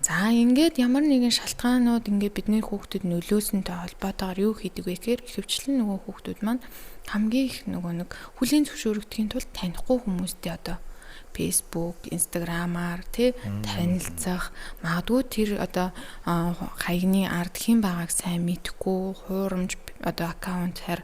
За ингээд ямар нэгэн шалтгаанууд ингээд бидний хүүхдэд нөлөөсөнтэй холбоотойгоор юу хийдэг вэ гэхээр ихэвчлэн нөгөө хүүхдүүд маань хамгийн их нөгөө нэг хүлийн зөвшөөрөгдөхийн тулд танихгүй хүмүүстэй одоо Facebook, Instagram-аар тий танилцах, магадгүй тэр одоо хаягны ард хэн байгааг сайн мэдэхгүй, хуурамч одоо аккаунтаар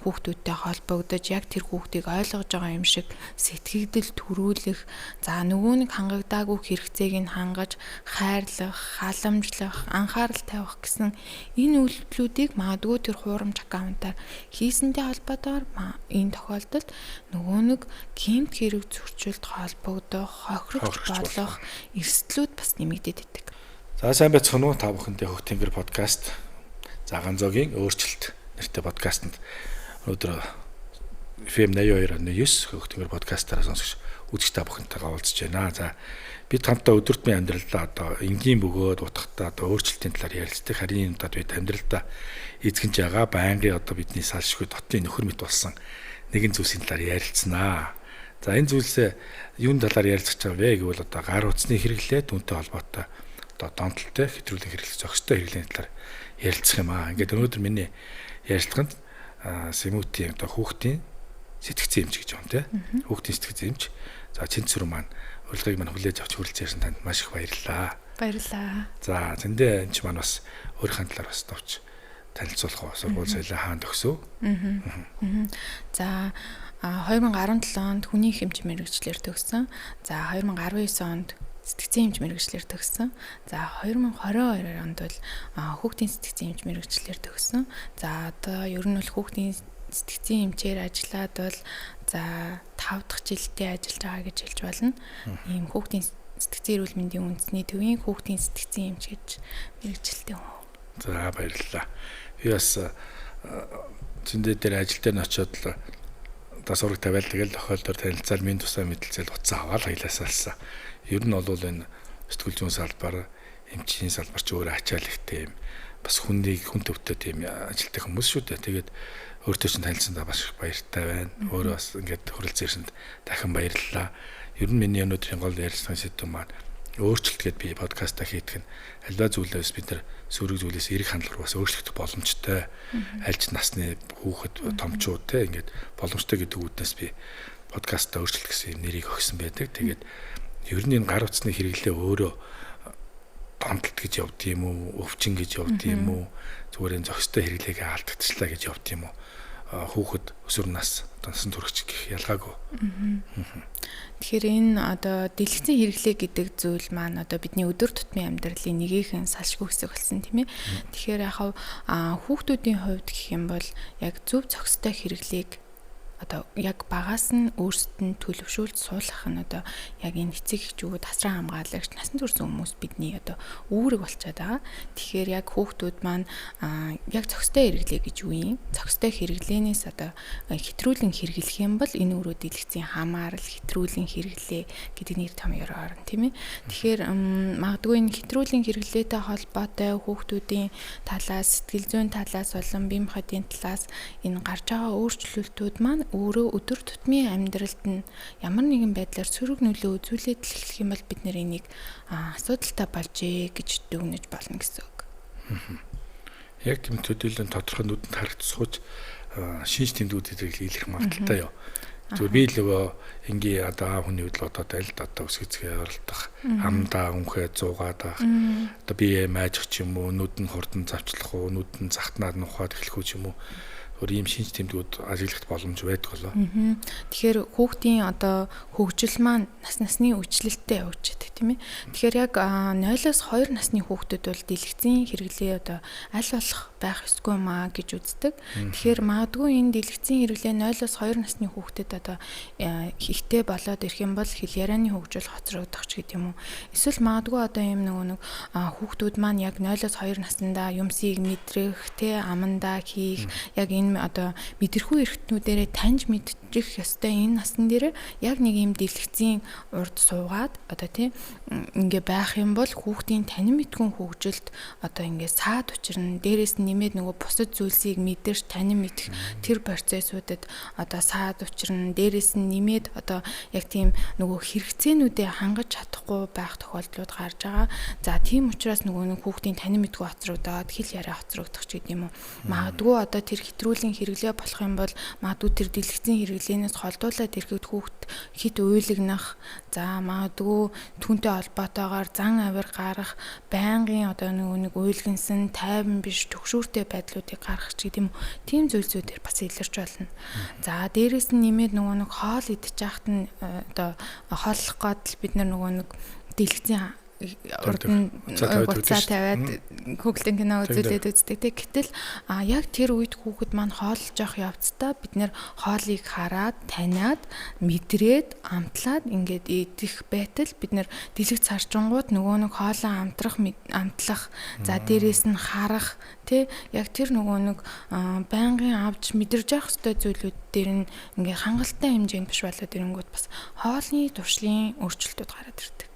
хүүхдүүдтэй холбогдож яг тэр хүүхдийг ойлгож байгаа юм шиг сэтгэгдэл төрүүлэх, за нөгөө нэг хангагдаагүй хэрэгцээг нь хангаж, хайрлах, халамжлах, анхаарал тавих гэсэн энэ үйлдэлүүдийг магадгүй тэр хуурамч аккаунтаар хийсэнтэй холбоотойгоор энэ тохиолдолд нөгөө нэг гэмт хэрэг зөрчилд холбогдох, хохирогч болох эрсдлүүд бас нэмэгдээд идэг. За сайн байцгаана уу, та бүхэндээ Хөх Тэнгэр подкаст за Ганзогийн өөрчлөлт нэртэй подкастэнд өнөөдөр FM 82.9 Хөх Тэнгэр подкастаараа сонсогч үзэгч та бүхэнтэйгээ уулзж байна. За бид хамтдаа өдөр тутмын амьдралдаа одоо энгийн бөгөөд утгатай одоо өөрчлөлтийн талаар ярилцдаг. Харин энэ удаад бид амьдралдаа эзгэнж байгаа байнгын одоо бидний салшгүй дотны нөхөр мэт болсон нэгэн зүйлсийн талаар ярилцсанаа. За энэ зүйлсээ юун талаар ярилцах байгаа вэ гэвэл одоо гар утасны хэрэглээ, түүнтэй холбоотой одоо донтолтой хэтрүүлэн хэрэглэх зохистой хэрэглээний талаар ярилцах юм аа. Ингээд өнөөдөр миний ярилцлаганд Сэмүтийн одоо хүүхдийн сэтгцэн эмч гэж юм те. Хүүхдийн сэтгцэн эмч. За Чинцүр маань урилгыг маань хүлээж авч хүрэлцэн ирсэн танд маш их баярлалаа. Баярлалаа. За зэндээ эмч маань бас өөрийнхөө талаар бас товч танилцуулах уу? Сургууль соёлоо хаан төгсөв? За 2017 онд хүний эмч мэргэжлээр төгссөн. За 2019 онд сэтгцэн эмч мэргэжлээр төгссөн. За 2022 онд бол хүүхдийн сэтгцэн эмч мэргэжлээр төгссөн. За одоо ер нь бол хүүхдийн сэтгцэн эмчээр ажиллаад бол за 5 дахь жилдээ ажиллаж байгаа гэж хэлж болно. Ийм хүүхдийн сэтгцэн эрүүл мэндийн үндэсний төвийн хүүхдийн сэтгцэн эмч гэж мэргэжилтэй хүн. За баярлалаа. Би бас зөндөө дээр ажил дээр нь очиод л одоо сураг тавиал тэгэл тохиолдолд танилцаал минь тусаа мэдлцэл утсаа аваад хаялаасаалсан. Ер нь бол энэ сэтгүүл зүйн салбар, эмчийн салбар ч өөрөө ачаал ихтэй юм. Бас хүнийг хүн төвтэй тийм ажилтдаг хүмүүс шүү дээ. Тэгээд өөртөө чинь танилцсандаа бас их баяртай байна. Өөрөө бас ингээд хүрэлцэн ирсэнд дахин баярлалаа. Ер нь миний өнөөдрийн гол ярилцлагын сэдэв маань өөрчлөлт гэдээ би подкастаа хийдэг нь альва зүйлээс бид нар сөрөг зүйлээс эрэг хандлага руу бас өөрчлөгдөх боломжтой. Аль ч насны хүүхэд, томчууд те ингээд боломжтой гэдэг үүднээс би подкастаа өөрчлөлт гэсэн юм нэрийг өгсөн байдаг. Тэгээд ер нь энэ гар утасны хэрэглээ өөрөө донтолт гэж явд юм уу, өвчин гэж явд юм уу, зүгээр энэ зохистой хэрэглээгээ алдагдчихлаа гэж явд юм уу? Хүүхэд, өсвөр нас, насан туршигч гэх ялгаагүй. Тэгэхээр энэ одоо дэлгэцэн хэрэглээ гэдэг зүйл маань одоо бидний өдөр тутмын амьдралын нэгэн салшгүй хэсэг болсон тийм ээ. Тэгэхээр яг хүүхдүүдийн хувьд гэх юм бол яг зөв зохистой хэрэглээг одоо яг багаас нь өөрсдөд нь төлөвшүүлж суулгах нь одоо яг энэ эцэг эхчүүд, асран хамгаалагч, насан турш хүмүүс бидний одоо үүрэг болчиход байгаа. Тэгэхээр яг хүүхдүүд маань яг зохистой хэрэглээ гэж юу юм? Зохистой хэрэглээнээс одоо хэтрүүлэн хэрэглэх юм бол энэ өөрөө дэлгэцийн хамаарал, хэтрүүлэн хэрэглээ гэдэг нэр томьёо орно тийм ээ. Тэгэхээр магадгүй энэ хэтрүүлэн хэрэглээтэй холбоотой хүүхдүүдийн талаас, сэтгэл зүйн талаас болон бие махбодын талаас энэ гарч байгаа өөрчлөлтүүд маань өөрөө өдөр тутмын амьдралд нь ямар нэгэн байдлаар сөрөг нөлөө үзүүлээд л эхлэх юм бол бид нэр энийг асуудалтай болжээ гэж дүгнэж болно гэсэн үг. Яг тийм төдийлөн тодорхой нүдэнд харагдсууч шинж тэмдгүүд илэрх магадaltaй юу. Зүгээр би л нөгөө энгийн одоо аав хүний үйл бодоод аль одоо өсгөцгээ оролдох, амдаа үнхээ зуугаад байх. Одоо бие маажих ч юм уу, нүд нь хурдан завчлах уу, нүд нь захтнаад нухаад эхлэх үү ч юм уу. Өөр ийм шинж тэмдгүүд ажиглах боломж байдаг болоо. Тэгэхээр хүүхдийн одоо хөгжил маань нас насны үйлчлэлтэй явагддаг тийм ээ. Тэгэхээр яг 0-оос 2 насны хүүхдүүд бол дэлгэцийн хэрэглээ одоо аль болох байх ёсгүй маа гэж үздэг. Тэгэхээр магадгүй энэ дэлгэцийн хэрэглээ 0-оос 2 насны хүүхдэд одоо ихтэй болоод ирэх юм бол хэл ярианы хөгжил хоцрогдох ч гэдэг юм уу. Эсвэл магадгүй одоо ийм нөгөө нэг хүүхдүүд маань яг 0-оос 2 наснда юмсыг мэдрэх, тэ амандаа хийх, яг энэ одоо мэдрэхүй эрхтнүүдээрээ таньж мэдчих ёстой энэ насн дээр яг нэг юм дэлгэцийн урд суугаад одоо тийм ингээ байх юм бол хүүхдийн танин мэдхүн хөгжилд одоо ингээ саад учирна. Дээрээс нь нэмээд нөгөө бусад зүйлсийг мэдэрч танин мэдэх тэр процессуудад одоо саад учирна. Дээрээс нь нэмээд одоо яг тийм нөгөө хэрэгцээнүүдээ хангаж чадахгүй байх тохиолдлууд гарч байгаа. За тийм учраас нөгөө нэг хүүхдийн танин мэдгүй хоцрогдоод хэл яриа хоцрогдох ч гэдэг юм уу. Магадгүй одоо тэр хэтрүүлэн хэрэглээ болох юм бол магадгүй тэр дэлгэцийн хэрэглээнээс холдуулаад ирэхэд хүүхд хит уйлагнах, за магадгүй түүнтэй холбоотойгоор зан авир гарах, байнгын одоо нөгөө нэг уйлгэнсэн, тайван биш, төгшүүртэй байдлуудыг гаргах ч гэдэг юм уу. Тийм зүйлсүүдээр бас илэрч болно. За дээрээс нь нэмээд нөгөө нэг хоол идчих яхад нь одоо хооллох гээд л бид нар нөгөө нэг дэлгэцийн урд нь буцаа тавиад хүүхэлдэйн кино үзүүлээд үздэг. Тэг гэтэл яг тэр үед хүүхэд маань хооллож явах явцдаа бид нэр хоолыг хараад, таниад, мэдрээд, амтлаад ингээд идэх байтал бид нэр дэлгэц харчингууд нөгөө нэг хоолоо амтрах, амтлах, за дээрээс нь харах, тэ яг тэр нөгөө нэг байнгын авч мэдэрж явах ёстой зүйлүүд дээр нь ингээд хангалттай хэмжээнд биш болоод ирэнгүүт бас хоолны туршлын өөрчлөлтүүд гараад ирдэг.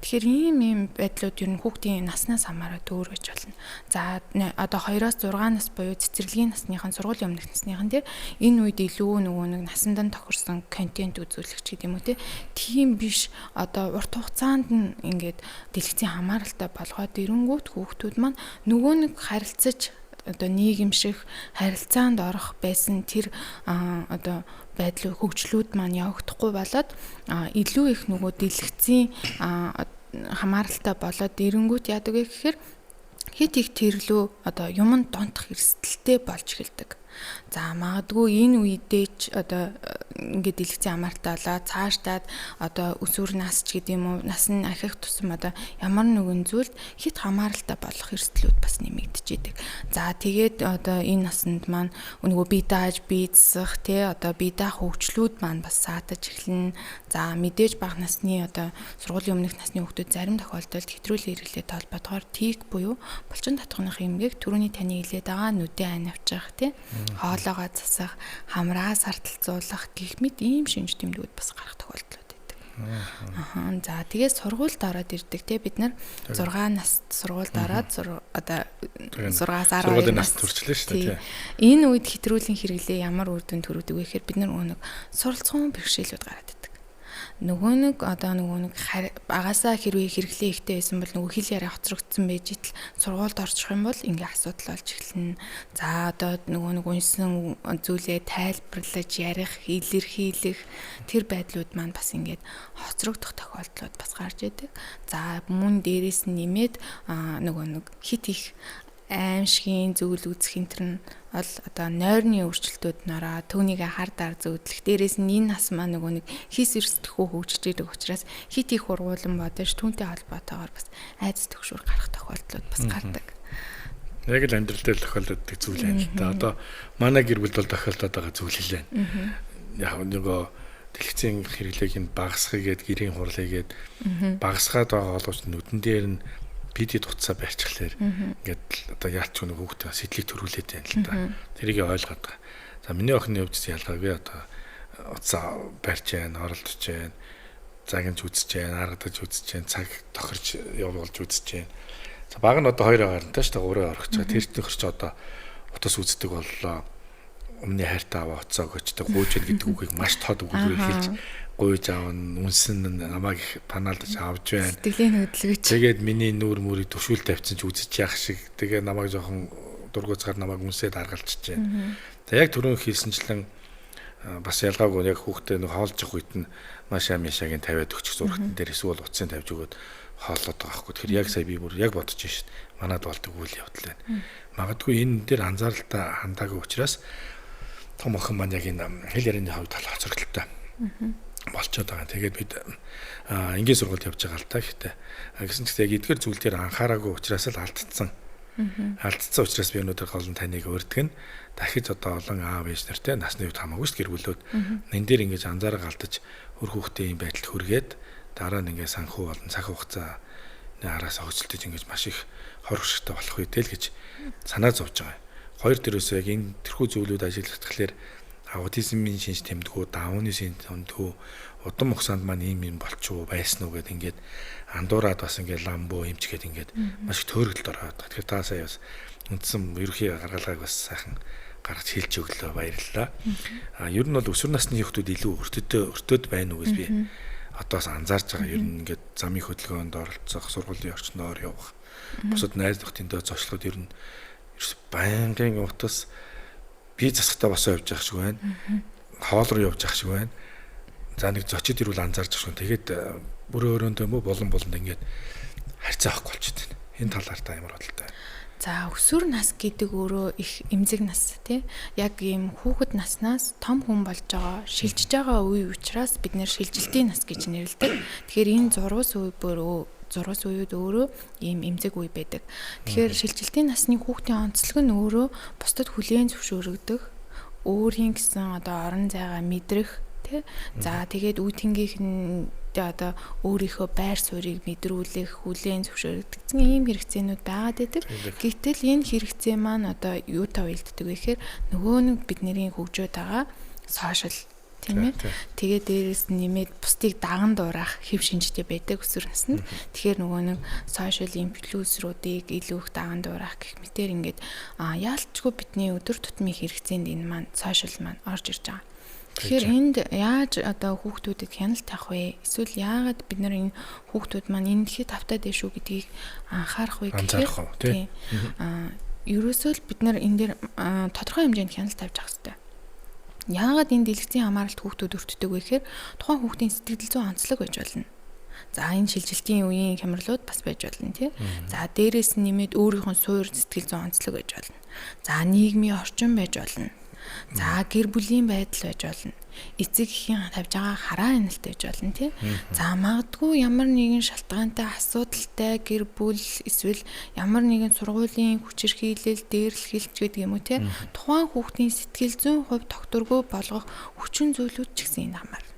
Тэгэхээр ийм ийм байдлууд ер нь хүүхдийн наснаас хамаарат өөр байж болно. За одоо 2-оос 6 нас буюу цэцэрлэгийн насныхан, сургуулийн өмнөх насныхан тий энэ үед илүү нөгөө нэг насандан тохирсон контент үзүүлэх ч гэдэг юм уу тий. Тийм биш одоо урт хугацаанд нь ингээд дэлгэцийн хамааралтай болгоод ирэнгүүт хүүхдүүд маань нөгөө нэг харилцаж одоо нийгэмших харилцаанд орох байсан тэр одоо байдлын хөгжлүүд маань явагдахгүй болоод илүү их нөгөө дэлгэцийн хамааралтай болоод ирэнгүүт яадаг вэ гэхээр хит их тэрлүү одоо юмд донтох эрсдэлтэй болж эхэлдэг. За магадгүй энэ үедээ ч одоо ингээд дэлгэцийн хамааралтай болоо цаашдаад одоо өсвөр нас ч гэдэг юм уу нас нь ахих тусам одоо ямар нэгэн зүйлд хит хамааралтай болох эрсдлүүд бас нэмэгдэж идэг. За тэгээд одоо энэ насанд маань нөгөө бие дааж бие засах тий одоо бие даах хөгжлүүд маань бас саатаж эхэлнэ. За мэдээж бага насны одоо сургуулийн өмнөх насны хүүхдүүд зарим тохиолдолд хэтрүүлэн хэрэглээтэй холбоотойгоор тик буюу булчин татхных эмгэг түрүүний таны хэлээд байгаа нүдэн айн авчих тий хоолоогоо засах, хамраа сарталцуулах гэх мэт ийм шинж тэмдгүүд бас гарах тохиолдлууд байдаг. Аха. За тэгээд сургуульд ороод ирдэг те бид нар 6 наст сургуульд ороод одоо 6-аас 12 нас төрчлээ шүү дээ. Энэ үед хэтрүүлэн хэрэглээ ямар үр дүн төрүүлдэг вэ гэхээр бид нар нэг суралцгын бэрхшээлүүд гараад идэг. Нөгөө нэг одоо нөгөө нэг багасаа хэрвээ хэрэглээ ихтэй байсан бол нөгөө хэл яриа хоцрогдсон байж итл сургуульд орчих юм бол ингээ асуудал болж эхэлнэ. За одоо нөгөө нэг унсан зүйлээ тайлбарлаж ярих, илэрхийлэх тэр байдлууд маань бас ингээд хоцрогдох тохиолдлууд бас гарч идэг. За мөн дээрээс нь нэмээд нөгөө нэг хит их аимшигын зүйл үзэх энэ төр нь бол одоо нойрны өөрчлөлтүүд нороо түүнийг хар даар зөөдлөх. Дээрээс нь энэ нас маань нөгөө нэг хийс эрсдэхүү хөгжиж идэг учраас хит их ургуулan бодож түүнтэй холбоотойгоор бас айдас төгшүүр гарах тохиолдлууд бас гардаг. Яг л амьдрал дээр тохиолддог зүйл юм л да. Одоо манай гэр бүлд бол тохиолдоод байгаа зүйл л байна. Яг нөгөө дэлгэцийн хэрэглээг нь багасгах гээд гэрийн хурал хийгээд багасгаад байгаа боловч нүдэн дээр нь бид утсаа барьчихлаар ингээд одоо яалч нэг хүүхдээ сэтлийг төрүүлээд байна л да. Тэрийг ойлгоод байгаа. За миний охины хувьд ялгаагүй одоо утсаа барьж байна, оролдож байна, загинж үзэж байна, аргадаж үзэж байна, цаг тохирч явуулж үзэж байна. За баг нь одоо 2 гарантай шүү дээ, 3 орох гэж байгаа. Тэр нөхөр чи одоо утас үздэг боллоо. Өмнө хайртай аваа утсаа өгөөчтэй гуйж гэн гэдэг үгийг маш тод өгүүлбэрээр хэлж гуйж аавна, үнсэн нь намайг их панаалдаж авч байна. Сэтгэлийн хөдөлгөж. Тэгээд миний нүүр мөрийг төвшүүл тавьсан ч үзэж яах шиг. Тэгээ намайг жоохон дургуцгаар намайг үнсээд аргалчихжээ. За яг түрүүн хэлсэнчлэн бас ялгаагүй яг хүүхдээ нэг хоолж явах үед нь Маша Мишагийн тавиад өгчих зурагтан дээр эсвэл утсын тавьж өгөөд хооллоод байгаа байхгүй. Тэгэхээр яг сая би бүр яг бодож шít. Манад болдог үйл явдал байна. Магадгүй энэ дээр анзааралтай хандаагүй учраас том охин маань яг энэ хэл ярианы хувьд хоцрогдолтой болчиход байгаа. Тэгээд бид энгийн сургуульд явж байгаа л та. Гэхдээ гэсэн ч гэсэн яг эдгээр зүйл дээр анхаараагүй учраас л алдцсан. Алдцсан учраас би өнөөдөр гол нь таныг урьдаг нь дахиж одоо олон аав ээж нартай насны хувьд хамаагүй шүү гэр бүлүүд энэ дээр ингэж анзаарга алдаж үр хүүхдээ ийм байдалд хүргээд дараа нь ингээ санхүү болон цаг хугацааны араас хөгжилдөж ингэж маш их хор хөшигтэй болох үедээ л гэж санаа зовж байгаа. Хоёр дээрээс яг энэ тэрхүү зүйлүүд ажиглагдахлаар аутизмын шинж тэмдгүү, даунны шинж тэмдгүү, Удам хугацаанд маань ийм юм болчихоо байсан уу гэд ингээд андуураад бас ингээд ламбо эмч гээд ингээд маш их төөрөгдөлд ороод. Тэгэхээр та сая бас үндсэн ерөнхий гаргалгааг бас сайхан гаргаж хэлж өглөө, баярлалаа. А ер нь бол өсвөр насны хүүхдүүд илүү өртөд байна уу гэж би одоос анзаарч байгаа. Ер нь ингээд замын хөдөлгөөнд оролцох, сургуулийн орчноор явах, бусад найз нөхдөндөө зочлоход ер нь байнгын утас бие засахтаа босоо явж байгаа шиг байна. Хоол руу явж байгаа шиг байна. За нэг зочид ирвэл анзаарч байгаа шиг. Тэгээд бүрээ өрөөндөө мө болон болонд ингээд харьцаа авахгүй болчиход байна. Энэ талаар та ямар бодолтой байна? За өсвөр нас гэдэг өөрөө их эмзэг нас тий. Яг ийм хүүхэд наснаас том хүн болж байгаа, шилжиж байгаа үе учраас бид нэр шилжилтийн нас гэж нэрлэдэг. Тэгэхээр энэ зурвас үе бүр зурвас үеуд өөрөө ийм эмзэг үе байдаг. Тэгэхээр шилжилтийн насны хүүхдийн онцлог нь өөрөө бусдад хүлээн зөвшөөрөгдөх, өөрийн гэсэн одоо орон зайгаа мэдрэх тий. За тэгээд үе тэнгийнх нь одоо өөрийнхөө байр суурийг мэдрүүлэх, хүлээн зөвшөөрөгдөх гэсэн ийм хэрэгцээнүүд байгаад байдаг. Гэтэл энэ хэрэгцээ маань одоо юутай уялддаг вэ гэхээр нөгөө нэг бидний хөгжөөд байгаа сошиал тийм ээ. Тэгээ дээрэс нь нэмээд бусдыг даган дуурайх хэв шинжтэй байдаг өсвөр наснд. Тэгэхээр нөгөө нэг сошиал инфлюенсеруудыг илүү их даган дуурайх гэх мэтэр ингээд яалтчгүй бидний өдөр тутмын хэрэгцээнд энэ маань сошиал маань орж ирж байгаа. Тэгэхээр энд яаж одоо хүүхдүүдэд хяналт тавих вэ? Эсвэл яагаад бид нар энэ хүүхдүүд маань энэ хэд тавтаад байна шүү гэдгийг анхаарах вэ гэхээр тийм. Ерөөсөө л бид нар энэ дээр тодорхой хэмжээнд хяналт тавьж авах хэрэгтэй. Яагаад энэ дэлгэцийн хамааралт хүүхдүүд өртдөг вэ гэхээр тухайн хүүхдийн сэтгэл зүйн онцлог байж болно. За энэ шилжилтийн үеийн хямралууд бас байж болно тий. За дээрээс нь нэмээд өөрийнх нь суур сэтгэл зүйн онцлог байж болно. За нийгмийн орчин байж болно. За гэр бүлийн байдал байж болно. Эцэг эхийн тавьж байгаа хараа хяналт байж болно тий. За магадгүй ямар нэгэн шалтгаантай асуудалтай гэр бүл эсвэл ямар нэгэн сургуулийн хүчирхийлэл, дээрлэхэлч гэдэг юм уу тий. Тухайн хүүхдийн сэтгэл зүйн хувь тогтворгүй болгох хүчин зүйлүүд ч гэсэн энэ хамаарна.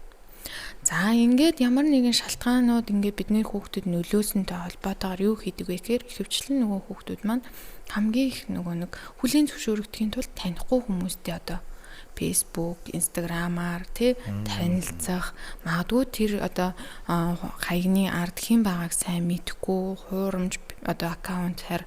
За ингээд ямар нэгэн шалтгаанууд ингээд бидний хүүхдэд нөлөөсөнтэй холбоотойгоор юу хийдэг вэ гэхээр ихэвчлэн нөгөө хүүхдүүд маань хамгийн их нөгөө нэг хүлийн зөвшөөрөгдөхийн тулд танихгүй хүмүүстэй одоо Facebook, Instagram-аар тий танилцах, магадгүй тэр одоо хаягны ард хэн байгааг сайн мэдэхгүй, хуурамч одоо аккаунтаар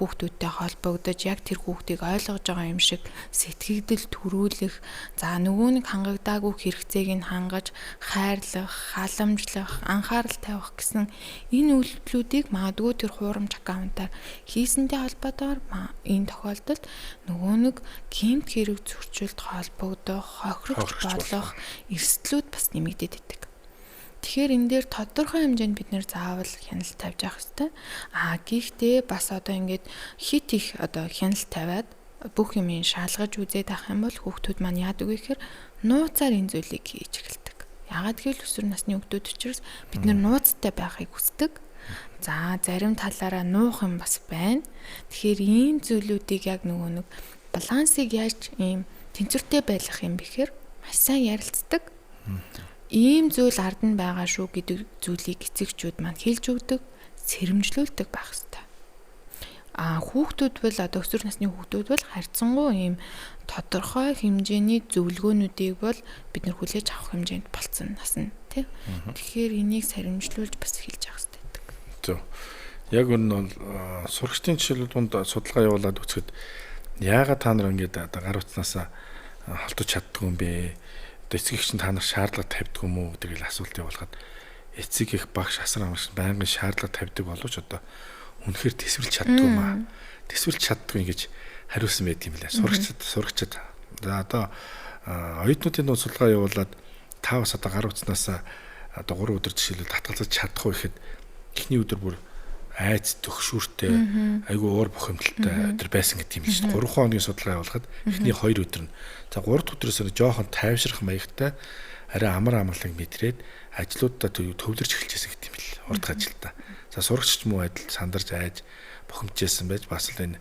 хүүхдүүдтэй холбогдож яг тэр хүүхдийг ойлгож байгаа юм шиг сэтгэгдэл төрүүлэх, за нөгөө нэг хангагдаагүй хэрэгцээг нь хангаж, хайрлах, халамжлах, анхаарал тавих гэсэн энэ үйлдэлүүдийг магадгүй тэр хуурамч аккаунтаар хийсэнтэй холбоотойгоор энэ тохиолдолд нөгөө нэг гэмт хэрэг зөрчилд холбогдох, хохирогч болох эрсдлүүд бас нэмэгдээд байдаг. Тэгэхээр энэ дээр тодорхой хэмжээнд бид нэр заавал хяналт тавьж явах хэрэгтэй. Аа гэхдээ бас одоо ингээд хит их одоо хяналт тавиад бүх юмыг шалгаж үзээд авах юм бол хүүхдүүд маань яадаг вэ гэхээр нууцаар энэ зүйлийг хийж эхэлдэг. Яагаад гэвэл өсвөр насны хүүхдүүд учраас бид нэр нууцтай байхыг хүсдэг. За зарим талаараа нуух юм бас байна. Тэгэхээр ийм зүйлүүдийг яг нөгөө нэг балансыг яаж ийм тэнцвэртэй байлгах юм бэхээр маш сайн ярилцдаг. Ийм зүйл ард нь байгаа шүү гэдэг зүйлийг эцэгчүүд маань хэлж өгдөг, сэрэмжлүүлдэг байх ёстой. А хүүхдүүд бол одоо өсвөр насны хүүхдүүд бол харьцангуй ийм тодорхой хэмжээний зөвлөгөөнүүдийг бол бид нар хүлээж авах хэмжээнд болцсон насна тий. Тэгэхээр энийг сэрэмжлүүлж бас хэлж явах ёстой гэдэг. Зөв. Яг үнэн бол сурагчдын жишээлбэл дунд судалгаа явуулаад үзэхэд яагаад та нар ингээд одоо гар утснаасаа холдож чаддгүй юм бэ? Эцэг их чинь та нар шаардлага тавьдаг юм уу гэдэг л асуулт явуулахад эцэг их багш асар амарч байнгын шаардлага тавьдаг боловч одоо үнэхээр төсвөрлж чаддгүй юм аа. Төсвөрлж чаддгүй гэж хариулсан байт юм лээ. Сурагчид. За одоо оюутнуудын дунд судалгаа явуулаад та бас одоо гар утснаасаа одоо 3 өдөр жишээлбэл татгалзаж чадах уу гэхэд эхний өдөр бүр айц төгшүүртэй айгүй уур бухимдалтай өдөр байсан гэдэг юм л шүү дээ. 3 хоногийн судалгаа явуулахад эхний 2 өдөр нь за 3 дахь өдрөөс нь жоохон тайвшрах маягтай арай амар амгалан мэдрээд ажлуудаа төвлөрч эхэлжсэн гэдэг юм л урдх ажилдаа. За сурагч ч муу адил сандарч айж бухимджсэн байж бас л энэ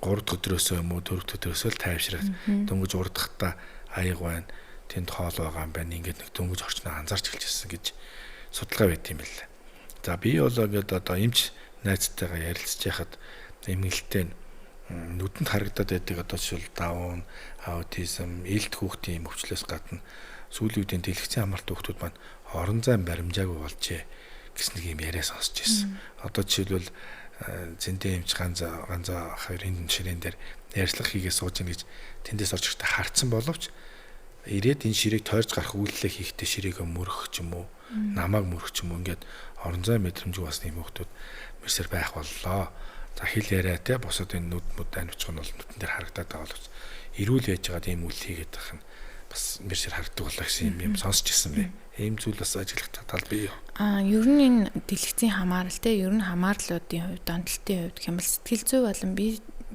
3 дахь өдрөөсөө юм уу 4 дахь өдрөөсөө л тайвшраад дөнгөж урдахтаа аяг байна, тэнд хоол байгаа юм байна ингээд нэг дөнгөж орчноо анзаарч эхэлжсэн гэж судалгаа байт юм л. За би бол ингээд одоо эмч найзтайгаа ярилцж яхад эмнэлтэй нүдэнд харагдаад байдаг одоо жишээл даун, аутизм, элт хүүхдийн өвчлөөс гадна сүүлийн үеийн дэлгэцийн хамааралтай хүүхдүүд маань орон зайн баримжаагүй болжээ гэсэн нэг юм яриа сонсч ирсэн. Одоо жишээлбэл зэндээ эмч ганза ганза хоёрын ширээн дээр ярьцлага хийгээ сууж ийн гэж тэндээс орж ирэхдээ харцсан боловч ирээд энэ ширээг тойрж гарах үйлдэлээ хийхдээ ширээгээ мөрөх ч юм уу, намайг мөрөх ч юм уу ингээд орон зай мэдрэмжгүй бас юм хүүхдүүд мэрсэр байх боллоо. За хэл яриа те бусад энэ нүд мүд анивчих нь бол нүдэн дээр харагдаад байгаа боловч эрүүл яаж байгаад ийм үйл хийгээд байх нь бас мэрсэр харагддаг болоо гэсэн юм сонсч ирсэн бэ. Ийм зүйл бас ажиглах тал бий юу? Ер нь энэ дэлгэцийн хамаарал те ер нь хамаарлуудын хувьд, донтолтын хувьд хямбал сэтгэл зүй болон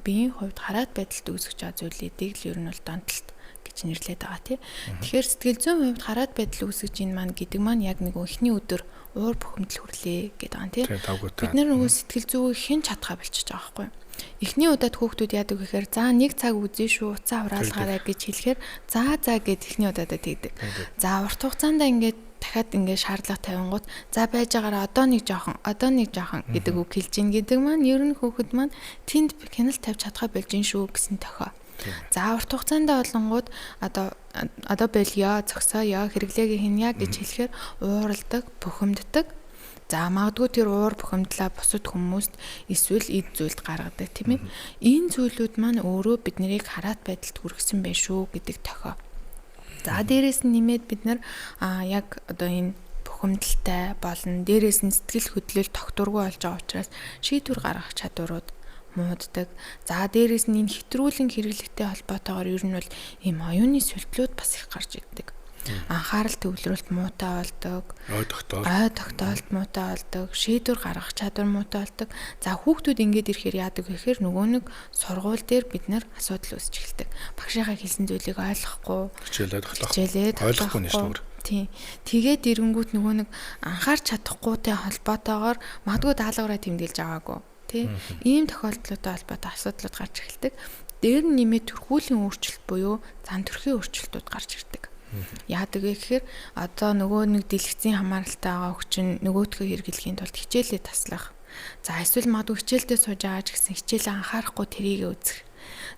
биеийн хувьд хараат байдалд үүсгэж байгаа зүйлүүдийг л ер нь бол донтолт гэж нэрлэдэг байгаа тий. Тэгэхээр сэтгэл зүйн хувьд хараат байдал үүсгэж энэ маань гэдэг маань яг нэг эхний өдөр уур бухимдал хүрлээ гэдэг байгаа тий. Бид нар нөгөө сэтгэл зүйг хэн чадхаа болчихж байгаа байхгүй юу? Эхний удаад хүүхдүүд яадаг гэхээр за нэг цаг үзье шүү, уцаа хураалгаарай гэж хэлэхээр за за гэд эхний удаадаа тэгдэг. За урт хугацаанд ингээд дахиад ингээд шаардлага тавингууд за байж байгаараа одоо нэг жоохон, одоо нэг жоохон гэдэг үг хэлж ийн гэдэг маань ер нь хүүхэд маань тэнд хяналт тавьж чадхаа болж ин шүү гэсэн тохио. За урт хугацаанд болонгууд одоо болёо, зогсооё, хэрэглээгээ хийнэ гэж хэлэхээр ууралдаг, бухимддаг. За магадгүй тэр уур бухимдлаа бусад хүмүүст эсвэл эд зүйлд гаргадаг тийм ээ. Энэ зүйлүүд маань өөрөө бид нарыг хараат байдалд хүргэсэн байх шүү гэдэг тохио. За дээрээс нь нэмээд бид нар яг одоо энэ бухимдалтай болон дээрээс нь сэтгэл хөдлөл тогтворгүй болж байгаа учраас шийдвэр гаргах чадварууд мууддаг. За дээрээс нь энэ хэтрүүлэн хэрэглэхтэй холбоотойгоор ер нь бол ийм оюуны сүлтлүүд бас их гарч ирдэг. Анхаарал төвлөрөлт муутай болдог. Ой тогтоолт муутай болдог. Шийдвэр гаргах чадвар муутай болдог. За хүүхдүүд ингэж ирэхээр яадаг вэ гэхээр нөгөө нэг сургууль дээр бид нар асуудал үүсч эхэлдэг. Багшийнхаа хэлсэн зүйлийг ойлгохгүй. Хичээлээ тогтоох. Ойлгохгүй нь шүү дээ. Тийм. Тэгээд ирэнгүүт нөгөө нэг анхаарч чадахгүйтэй холбоотойгоор магадгүй даалгавраа тэмдэглэж аваагүй. Тий. Ийм тохиолдлуудтай холбоотой асуудлууд гарч эхэлдэг. Дээр нь нэмээд төрхүүлийн өөрчлөлт буюу зан төрхийн өөрчлөлтүүд гарч ирдэг. Яадаг вэ гэхээр одоо нөгөө нэг дэлгэцийн хамааралтай байгаа хүчин нөгөөдхөө хэрэглэхийн тулд хичээлээ таслах. За эсвэл магадгүй хичээлдээ сууж байгаа ч гэсэн хичээлээ анхаарахгүй тэрийгэ үзэх.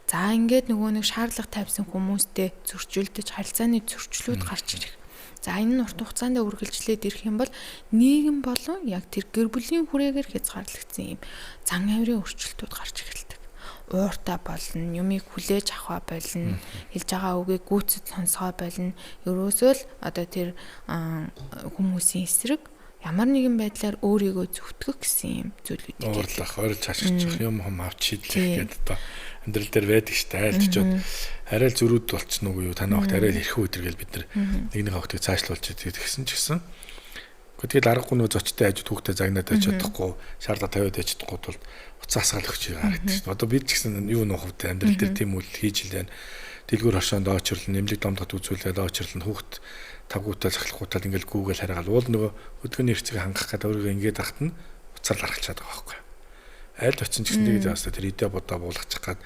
За ингээд нөгөө нэг шаардлага тавьсан хүмүүстэй зөрчилдөж харилцааны зөрчлүүд гарч ирэх. За энэ нь урт хугацаанд үргэлжлээд ирэх юм бол нийгэм болон яг тэр гэр бүлийн хүрээгээр хязгаарлагдсан юм зан авирын өөрчлөлтүүд гарч эхэлдэг. Ууртай болно, юмыг хүлээж авахаа болно, хэлж байгаа үгийг гүйцэд сонсгоо болно. Ерөөсөө л одоо тэр хүмүүсийн эсрэг ямар нэгэн байдлаар өөрийгөө зөвтгөх гэсэн юм зүйлүүдийг уурлах, орилж хашгирчих, юм хум авч шийдлэх гэдэг одоо амьдрал дээр байдаг шүү дээ. Айлч очоод арай л зөрүүд болчихно уу юу? Танай огт арай л эрхүү өдр гэл бид нар нэг нэг огтыг цаашлуулж идэг гэсэн ч гэсэн. Гэхдээ тэгэл аргагүй нөө зочтой ажид хүүхдээ загнаад байж чадахгүй, шаардлага тавиад байж чадахгүй тул уцаа асгаал өгч харагдаж шүү дээ. Одоо бид ч гэсэн юу нуух вэ? Амьдрал дээр тийм үйл хийж л байна. Дэлгүүр хошоонд очрлон, нэмлэг домдот үзүүлээд очрлон хүүхд тавгуутаа захлахгуутаа ингээл гүүгээл хараагаал уул нөгөө хөдөлгөөний эрхцгийг хангах гэдэг өөрийгөө ингээд ахт нь уцаар гаргалчаад байгаа байхгүй. Айлд очсон ч гэсэн тэгээд яасан тэр идэ бодоо буулгачих гад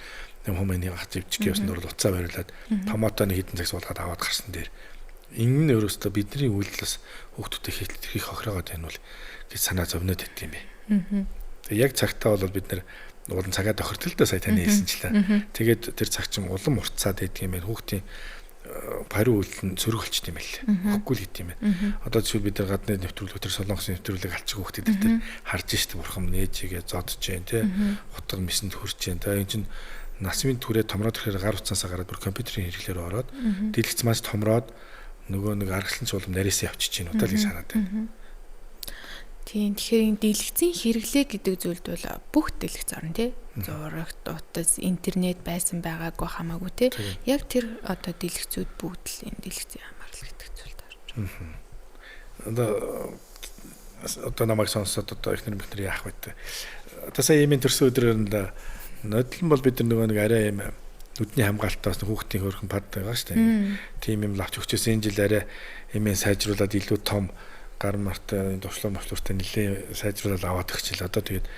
юм хүмүүний гац ивчих явсан дөрөл уцаа бариулаад томатоны хідэн цаг суулгаад аваад гарсан дээр энэ нь өөрөөсөө бидний үйлдэлээс хүүхдүүдэд хийх хохироогоод байна бол гэж санаа зовноод байт юм бэ. Тэгээ яг цагтаа бол бид нэр улам цагаа тохирдол сая таны хэлсэнчлээ. Тэгээд тэр цаг чинь улам уртцаад байдаг юм байна. Хүүхдийн пари үйлдэл нь сөрөг болчт юм байл. Өгөхгүй л гэт юм байна. Одоо жишээл бид нар гадны нэвтрүүлэг тэр солонгосын нэвтрүүлэг алчих хүүхдүүд тэр харж штэ бурхан нээжигээ зодж जैन тэ утга мисэнд хөрч जैन. Та энэ чинь насмын түрээ томроод ирэхээр гар утсаасаа гараад бүр компьютерийн хэрэглээр ороод дэлгэц маш томроод нөгөө нэг аргачлан ч улам нарийсан явчих чинь удаа л гэж хараад байна. Тийм, тэгэхээр энэ дэлгэцийн хэрэглээ гэдэг зүйлд бол бүх дэлгэц орно тий. Зурагт, утас, интернет байсан байгаагүй хамаагүй тий. Яг тэр одоо дэлгэцүүд бүгд л энэ дэлгэцийн хамаарал гэдэг зүйлд орж байгаа. Одоо намайг сонсоод одоо эхнэр мөхнөр яах вэ те. Одоо сая ийм төрсөн өдрөөр нь нодлон бол бид нар нөгөө нэг арай юм нүдний хамгаалтаас хүүхдийн хөөрхөн пад байгаа шүү дээ. Тийм юм лавч өгчөөс энэ жил арай эмээ сайжруулад илүү том гар мартай дуршлаа мөртлөртэй нэлээ сайжруулаад аваад өгчл. Одоо тэгээд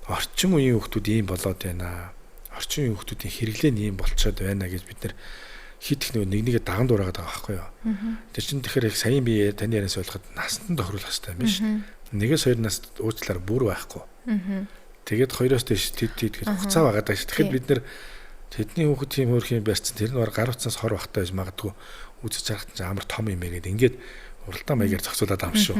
орчин үеийн хүүхдүүд ийм болоод байна. Орчин үеийн хүүхдүүдийн хэрэглээ нь ийм болцоод байна гэж бид нэр хит их нэг нэгээ даган дуурайгаад байгаа байхгүй юу. Тэр чинь тэгэхээр их саяын би таны ярианаас ойлгоход насанд нь тохируулах хэрэгтэй юм биш. Нэгээс хоёр нас уучлаар бүр байхгүй. Тэгээд хоёроос дээш тэд тэд гэж хугацаа байгаа даа. Тэгэхээр бид нэр тэдний хүүхэд тийм хөөрхийн барьцсан тэр нь гар утсаас хор багтаа байж магадгүй Үзэж харахад ч амар том юм ээ гэдэг ингээд уралдаан маягаар зохицуулаад байгаа юм шүү.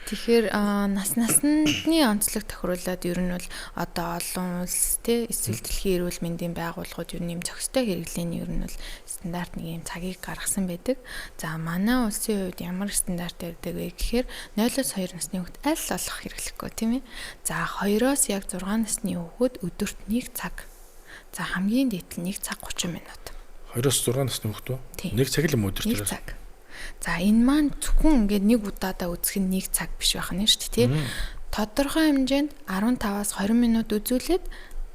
Тэгэхээр нас насны онцлог тохируулаад ер нь бол одоо олон улс тий эсвэл дэлхийн эрүүл мэндийн байгууллагууд ер нь юм зохистой хэрэглээний ер нь бол стандарт нэг юм цагийг гаргасан байдаг. За манай улсын хувьд ямар стандарт ярьдаг вэ гэхээр 0-оос 2 насны хүүхэд аль болох хэрэглэхгүй тийм ээ. За 2-оос яг 6 насны хүүхэд өдөрт 1 цаг. За хамгийн дээд нь 1 цаг 30 минут. 2-оос 6 насны хүүхэд үү? 1 цаг л юм өдөрт? 1 цаг. За энэ маань зөвхөн ингээд нэг удаадаа үзэх нь 1 цаг биш байх нь шүү дээ тий. Тодорхой хэмжээнд 15-аас 20 минут үзүүлээд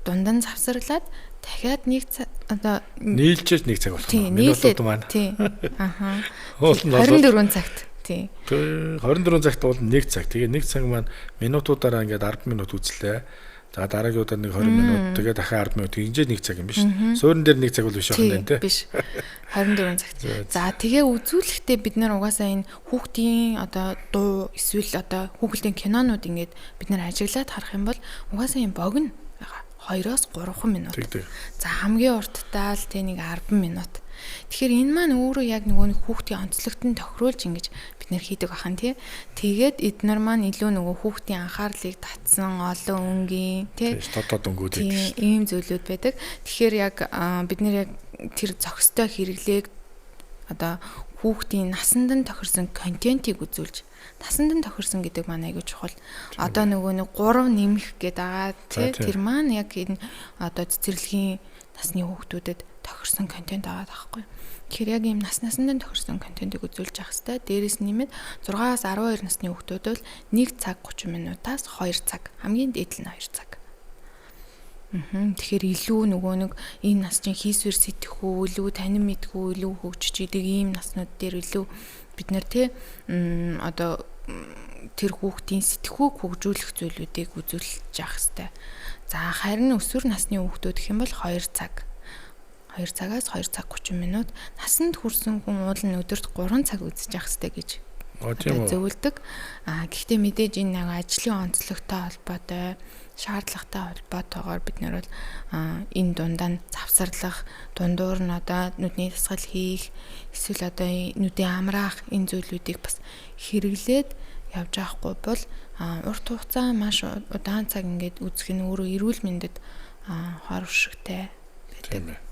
дунд нь завсарлаад дахиад 1 цаг одоо нийлжээж 1 цаг болох нь минутууд маань. Тий. Аха. 24 цагт. Тий. 24 цагт бол 1 цаг. Тэгээ 1 цаг маань минутуудаараа ингээд 10 минут үзлээ. За дараагийн удаа нэг 20 минут тэгээ дахиад 10 минут ингэж 1 цаг юм биш. Суурин дээр 1 цаг бол биш байх юм тий. Биш. 24 цагт. За тэгээ үзүүлэхдээ бид нар угаасаа энэ хүүхдийн одоо дуу эсвэл одоо хүүхдийн кинонууд ингээд бид нар ажиглаад харах юм бол угаасаа юм богино байгаа. 2-оос 3 минут. За хамгийн урттаа л тий нэг 10 минут. Тэгэхээр энэ маань өөрөө яг нөгөө нэг хүүхдийн онцлогт нь тохируулж ингэж бид нэр хийдэг бахан тий. Тэгээд эднэр маань илүү нөгөө хүүхдийн анхаарлыг татсан олон өнгийн тий тод өнгүүд байдаг. Ийм зүйлүүд байдаг. Тэгэхээр яг бид нэр яг тэр зохистой хэрэглээг одоо хүүхдийн насанд нь тохирсон контентийг үзүүлж насанд нь тохирсон гэдэг маань айгүй чухал. Одоо нөгөө нэг 3 нэмэх гэдэг байгаа тий тэр маань яг энэ одоо цэцэрлэгийн насны хүүхдүүдэд тохирсон контент байгаа байхгүй. Тэгэхээр яг ийм нас насанд нь тохирсон контентыг үзүүлж явах хэрэгтэй. Дээрээс нэмээд 6-аас 12 насны хүүхдүүд бол 1 цаг 30 минутаас 2 цаг. Хамгийн дээд нь 2 цаг. Тэгэхээр илүү нөгөө нэг энэ нас чинь хийсвэр сэтгэхүү, илүү танин мэдхүү, илүү хөгжиж идэг ийм наснууд дээр илүү бид нэр тий одоо тэр хүүхдийн сэтгхүүг хөгжүүлэх зүйлүүдийг үзүүлж явах хэрэгтэй. За харин өсвөр насны хүүхдүүд гэх юм бол 2 цаг. 2 цагаас 2 цаг 30 минут. Насанд хүрсэн хүн уул нь өдөрт 3 цаг үзэж явах хэрэгтэй гэж зөвлөдөг. А гэхдээ мэдээж энэ нэг ажлын онцлогтой холбоотой, шаардлагатай холбоотойгоор бид нар бол энэ дундаа нь завсарлах, дундуур нь одоо нүдний дасгал хийх, эсвэл одоо нүдийн амраах энэ зүйлүүдийг бас хэрэглээд явж авахгүй бол урт хугацаа маш удаан цаг ингээд үзэх нь өөрөө эрүүл мэндэд хор өшөгтэй байдаг.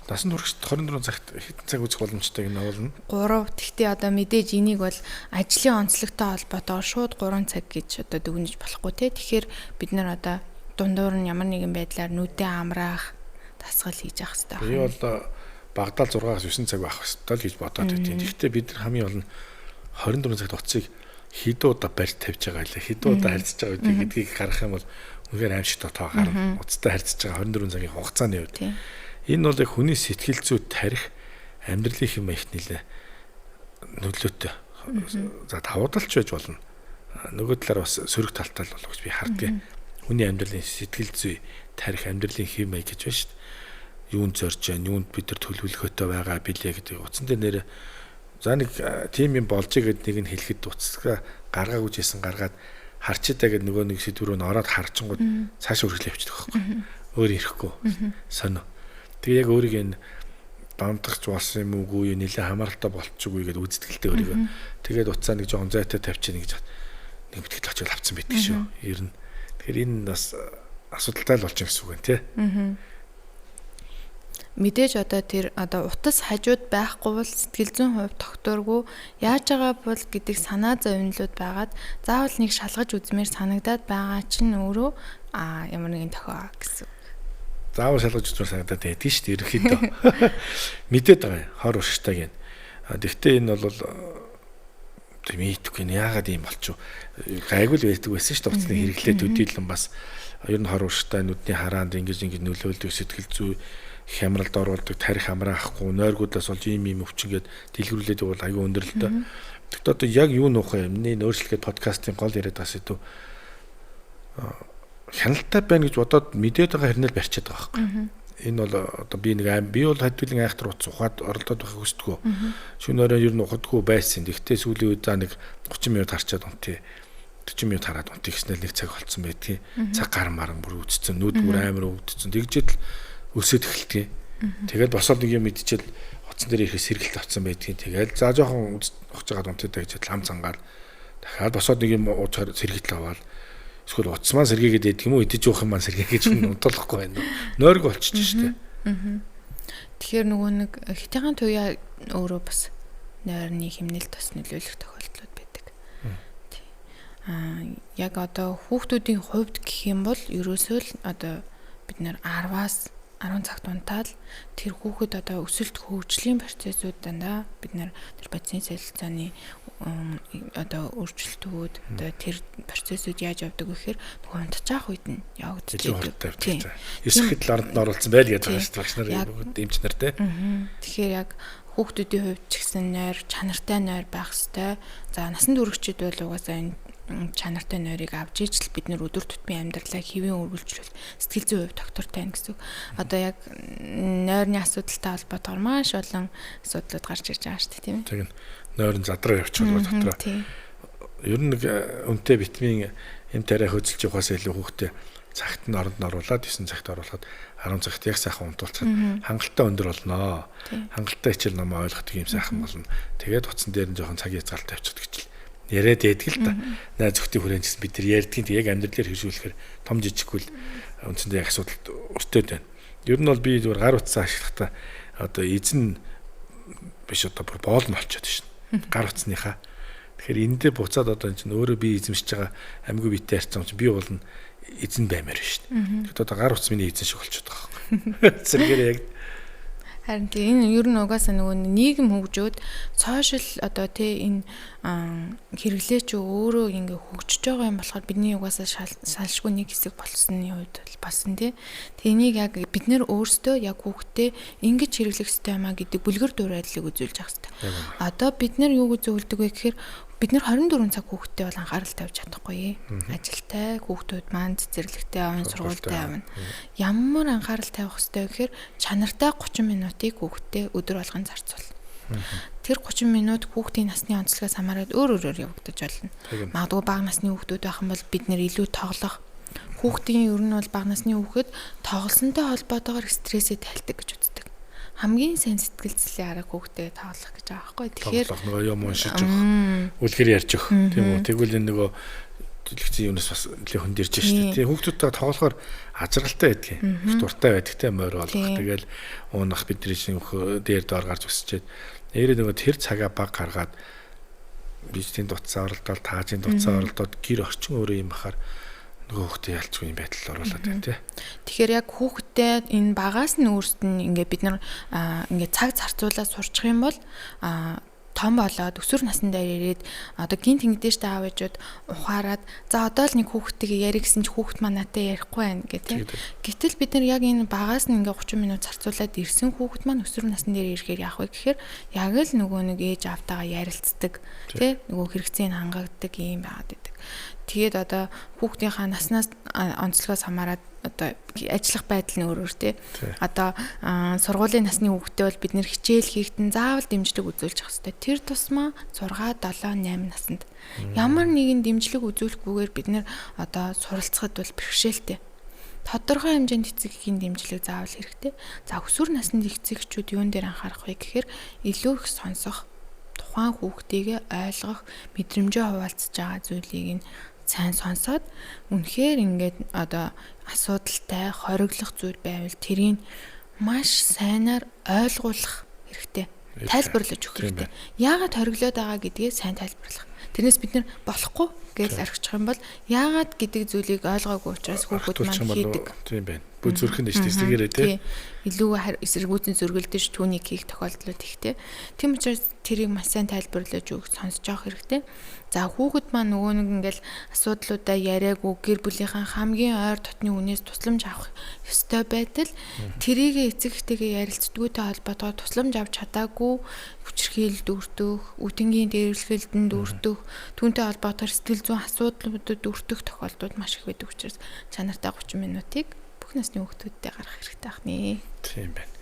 Насанд хүрэгчд 24 цагт хэдэн цаг үзэх боломжтой гэнэ уулна? 3. Тэгтээ одоо мэдээж энийг бол ажлын онцлогтой холбоотойгоор шууд 3 цаг гэж одоо дүгнэж болохгүй те. Тэгэхээр бид нар одоо дундуур нь ямар нэгэн байдлаар нүдээ амраах дасгал хийж явах хэрэгтэй байна. Би бол багадаа 6-аас 9 цаг байх ёстой л гэж бодоод байдیں۔ Тэгтээ бид нар хамгийн гол нь 24 цагт утсыг хэдэн удаа барь тавьж байгаа лээ, хэдэн удаа харьцаж байгаа гэдгийг харах юм бол үнэхээр аимшигтай тоо гарна. Утастай харьцаж байгаа 24 цагийн хугацааны хувьд. Энэ бол яг хүний сэтгэл зүй тарих амьдралын хэм маягт нэлээ нөлөөтэй. За давуу талч байж болно. Нөгөө талаар бас сөрөг талтай л болох гэж би хардгийг. Хүний амьдралын сэтгэл зүй тарих амьдралын хэм маяг гэж байна шүү дээ. Юунд зорж байна, юунд бид нар төлөвлөгөөтэй байгаа билээ гэдэг. Утсан дээр нэрээ за нэг тийм юм болж игээд нэг нь хэлэхэд утасгаа гаргаагүй жисэн гаргаад харчидаа гэд нөгөө нэг сэдв рүү н ороод харчингууд цаашаа үргэлж явчихдаг байхгүй. Өөр ирэхгүй. Сонио. Тэгээ яг өөрийг энэ донтогч болсон юм уугүй юу нэлээ хамааралтай болчихгүй гэдээ үзтгэлтэй өөрийгөө. Тэгээд утсаа нэг жоон зайтай тавьчих нэг нэг битгэл очиод авцсан байдаг шүү. Ер нь. Тэгэхээр энэ бас асуудалтай л болчих гэсэн үг юм тий. Мэдээж одоо тэр одоо утас хажууд байхгүй бол сэтгэл зүйн хувь тогтворгүй яаж байгаа бол гэдэг санаа зовнилууд байгаад заавал нэг шалгаж үзмээр санагдаад байгаа чинь өөрөө ямар нэгэн тохио гэсэн. Заавал шалгаж үзмээр санагдаад байдаг шүү дээ ерөнхийдөө. Мэдээд байгаа юм. Хор урштай гэн. Тэгвэл энэ бол тийм ийтгэв нь яагаад ийм болчих вэ? Гайгүй л байдаг байсан шүү дээ. Утасны хэрэглээ төдийлөн бас ер нь хор урштай нүдний хараанд ингэж ингэж нөлөөлдөг сэтгэл зүй хямралд оруулдаг, тарих амраахгүй, нойргуудаас болж ийм ийм өвчнгээд дэлгэрүүлээд явбал аюу өндөрлөлтөө. Тэгтээ одоо яг юу нуух юм? Миний нөөцлөгээд подкастын гол яриад байгаа сэдв хяналтай байна гэж бодоод мэдээд байгаа хэрнээ л барьчаад байгаа байхгүй. Энэ бол одоо би нэг аим би бол хадвилын айхтар утас ухаад оролдоод байхыг хүсдэггүй. Шөнө орой ер нь ухадгүй байсан. Тэгтээ сүүлийн үед за нэг 30 минут харчаад унтъя. 40 минут хараад унтъя гэснээр нэг цаг болцсон байдгийг. Цаг гар маран бүр үдцсэн, нүд бүр амар өвдсөн. Тэгжээд л өсөд эхэлдэг. Тэгээд босоод нэг юм идчихэл Утсан дээр ирэхэд сэргэлт авсан байдгийн. Тэгэл за жоохон ухаж байгаа унтаа гэж лам цангаал дахиад босоод нэг юм уучаар сэргэлт аваад эсвэл утас маань сэргээгээд байдаг юм уу, идэж уух юм маань сэргээ гэж унтуулахгүй байна. Нойрг болчихж штэ. Тэгэхээр нөгөө нэг хятадын туяа өөрөө бас нойрны хэмнэлд бас нөлөөлөх тохиолдлууд байдаг. Яг одоо хүүхдүүдийн хувьд гэх юм бол ерөөсөө л одоо бид нэр 10-аас 10 цагт унтаал тэр хүүхэд одоо өсөлт хөгжлийн процессууд дандаа бид нэр тэр бодисын солилцооны одоо өөрчлөлтүүд одоо тэр процессууд яаж явдаг вэ гэхээр нөгөө унтчих үед нь явагдаж байдаг. 9 хэд л оронд нь оруулсан байл гэж байгаа шүү дээ. Багш нар бүгд эмч нар те. Тэгэхээр яг хүүхдүүдийн хувьд ч гэсэн нойр чанартай нойр байх ёстой. За насан туршид бол угаасаа энэ чанартай нойрыг авч ижил бид нэр өдөр тутмын амьдралаа хэвийн үргэлжлүүл сэтгэл зүйн хувьд доктортой байна гэсэн үг. Одоо яг нойрны асуудалтай холбоотойгоор маш олон асуудлууд гарч ирж байгаа шүү дээ, тийм ээ. Тийм. Нойр нь задраа явчихвал дотроо. Ер нь нэг үнэтэй витамин эм тариа хөдөлж явахаас илүү хүүхдээ цагт нь оронд нь оруулаад 9 цагт оруулахад 10 цагт яг сайхан унтуулчихад хангалттай өндөр болноо. Хангалттай хичээл номоо ойлгодог юм сайхан болно. Тэгээд утсан дээр нь жоохон цаг хязгаартай авчихдаг гэж яриад байдаг л та. Найз зөвхтийн хүрээнд гэсэн бид нар ярьдгийн яг амьдрал дээр хэрэгжүүлэхээр том жижиггүй л үндсэндээ яг асуудал өртөөд байна. Ер нь бол би зүгээр гар утсаа ашиглахдаа одоо эзэн биш одоо бүр боол нь болчиход шин. Гар утсныхаа. Тэгэхээр энэ дээр буцаад одоо энэ чинь өөрөө би эзэмшиж байгаа амьгүй биетэй ярьсан чинь би бол нь эзэн баймаар шин. Тэгэхэд одоо гар утас миний эзэн шиг болчиход байгаа байхгүй. Зэрэгээр яг Харин тийм энэ ер нь угаасаа нөгөө нийгэм хөгжөөд сошиал одоо тий энэ хэрэглээ чи өөрөө ингээ хөгжиж байгаа юм болохоор бидний угаасаа салшгүй нэг хэсэг болсны хувьд болсон тий. Тэнийг яг бид нэр өөрсдөө яг хүүхдээ ингэж хэрэглэх ёстой юм а гэдэг бүлгэр дуурайллыг үзүүлж явах ёстой. Одоо бид нар юу гэж зөвлөдөг вэ гэхээр бид нар 24 цаг хүүхдтэй бол анхаарал тавьж чадахгүй. Ажилтай хүүхдүүд маань цэцэрлэгтэй оюун сургуультай явна. Ямар анхаарал тавих ёстой гэхээр чанартай 30 минутыг хүүхдтэй өдөр болгон зарцуул. Тэр 30 минут хүүхдийн насны онцлогоос хамаарат өөр өөрөөр явагдаж болно. Магадгүй бага насны хүүхдүүд байх юм бол бид нэр илүү тоглох. Хүүхдийн ер нь бол бага насны хүүхэд тоглосонтой холбоотойгоор стрессээ тайлдаг гэж үздэг. Хамгийн сайн сэтгэл зүйн арга хүүхдээ тоглох гэж байгаа байхгүй. Тэгэхээр нөгөө юм уншиж өгөх, үлгэр ярьж өгөх тийм үү. Тэгвэл энэ нөгөө дэлгэцийн юунаас бас нэлээд хөндөрж штэ. Тийм хүүхдүүдтэй тоглохоор ажралтай байдгийн. Их дуртай байдаг те морь болгох. Тэгэл уунах бидний чинь дээр доор гарч өсчээд нэрээ нөгөө тэр цагаа баг гаргаад бизнесийн дутсаа оролдоод таажийн дутсаа оролдоод гэр орчин өөрөө юм бахаар нөгөө хүүхдээ ялцгүй юм байдал оруулаад байна тий. Тэгэхээр яг хүүхдээ энэ багаас нь өөрсдөд нь ингээ бид нар ингээ цаг зарцуулаад сурчих юм бол том болоод өсвөр насн дээр ирээд одоо гинт ингэдэж та аав ээжүүд ухаарад за одоо л нэг хүүхдтэйгээ ярих гэсэн чи хүүхд маань надад ярихгүй байна гэх тийм. Гэтэл бид нар яг энэ багаас нь ингээ 30 минут зарцуулаад ирсэн хүүхд маань өсвөр насн дээр ирэхээр яах вэ гэхээр яг л нөгөө нэг ээж аавтайгаа ярилцдаг тий нөгөө хэрэгцээг хангагддаг юм байгаад байдаг. Тэгээд одоо хүүхдийнхаа наснаас онцлогоос хамаарат одоо ажиллах байдал нь өөр өөр тий. Одоо сургуулийн насны хүүхдээ бол бид нэр хичээл хийхдээ заавал дэмжлэг үзүүлж явах хэрэгтэй. Тэр тусмаа 6 7 8 наснд ямар нэгэн дэмжлэг үзүүлэхгүйгээр бид нэр одоо суралцахад бол бэрхшээлтэй. Тодорхой хэмжээнд эцэг эхийн дэмжлэг заавал хэрэгтэй. За өсвөр наснд эцэг эхчүүд юун дээр анхаарах вэ гэхээр илүү их сонсох, тухайн хүүхдийгээ ойлгох, мэдрэмжээ хуваалцаж байгаа зүйлийг нь сайн сонсоод үнэхээр ингээд одоо асуудалтай хориглох зүйл байвал тэрийг маш сайнаар ойлгуулах хэрэгтэй. Тайлбарлаж өгөх хэрэгтэй. Яагаад хориглоод байгаа гэдгээ сайн тайлбарлах. Тэрнээс бид нар болохгүй гэж орхичих юм бол яагаад гэдэг зүйлийг ойлгоогүй учраас хүүхэд маань хийдэг. Тийм байна. Бүх зүрхэнд иш тэсгэрээ тий. Илүү эсэргүүцэн зөргөлдөж түүнийг хийх тохиолдлууд ихтэй. Тийм учраас тэрийг маш сайн тайлбарлаж өгөх, сонсож явах хэрэгтэй. За хүүхэд маань нөгөө нэг ингээл асуудлуудаа яриаггүй гэр бүлийнхаа хамгийн ойр дотны хүнээс тусламж авах ёстой байтал тэрийг эцэг эхтэйгээ ярилцдаггүйтэй холбоотойгоор тусламж авч чадаагүй хүчирхийлэлд өртөх, үтэнгийн дээрлэхэлдэнд өртөх, түүнтэй холбоотойгоор сэтгэл зүйн асуудлуудад өртөх тохиолдлууд маш их байдаг учраас чанартай 30 минутыг бүх насны хүүхдүүдтэй гаргах хэрэгтэй байх нэ. Тийм байна.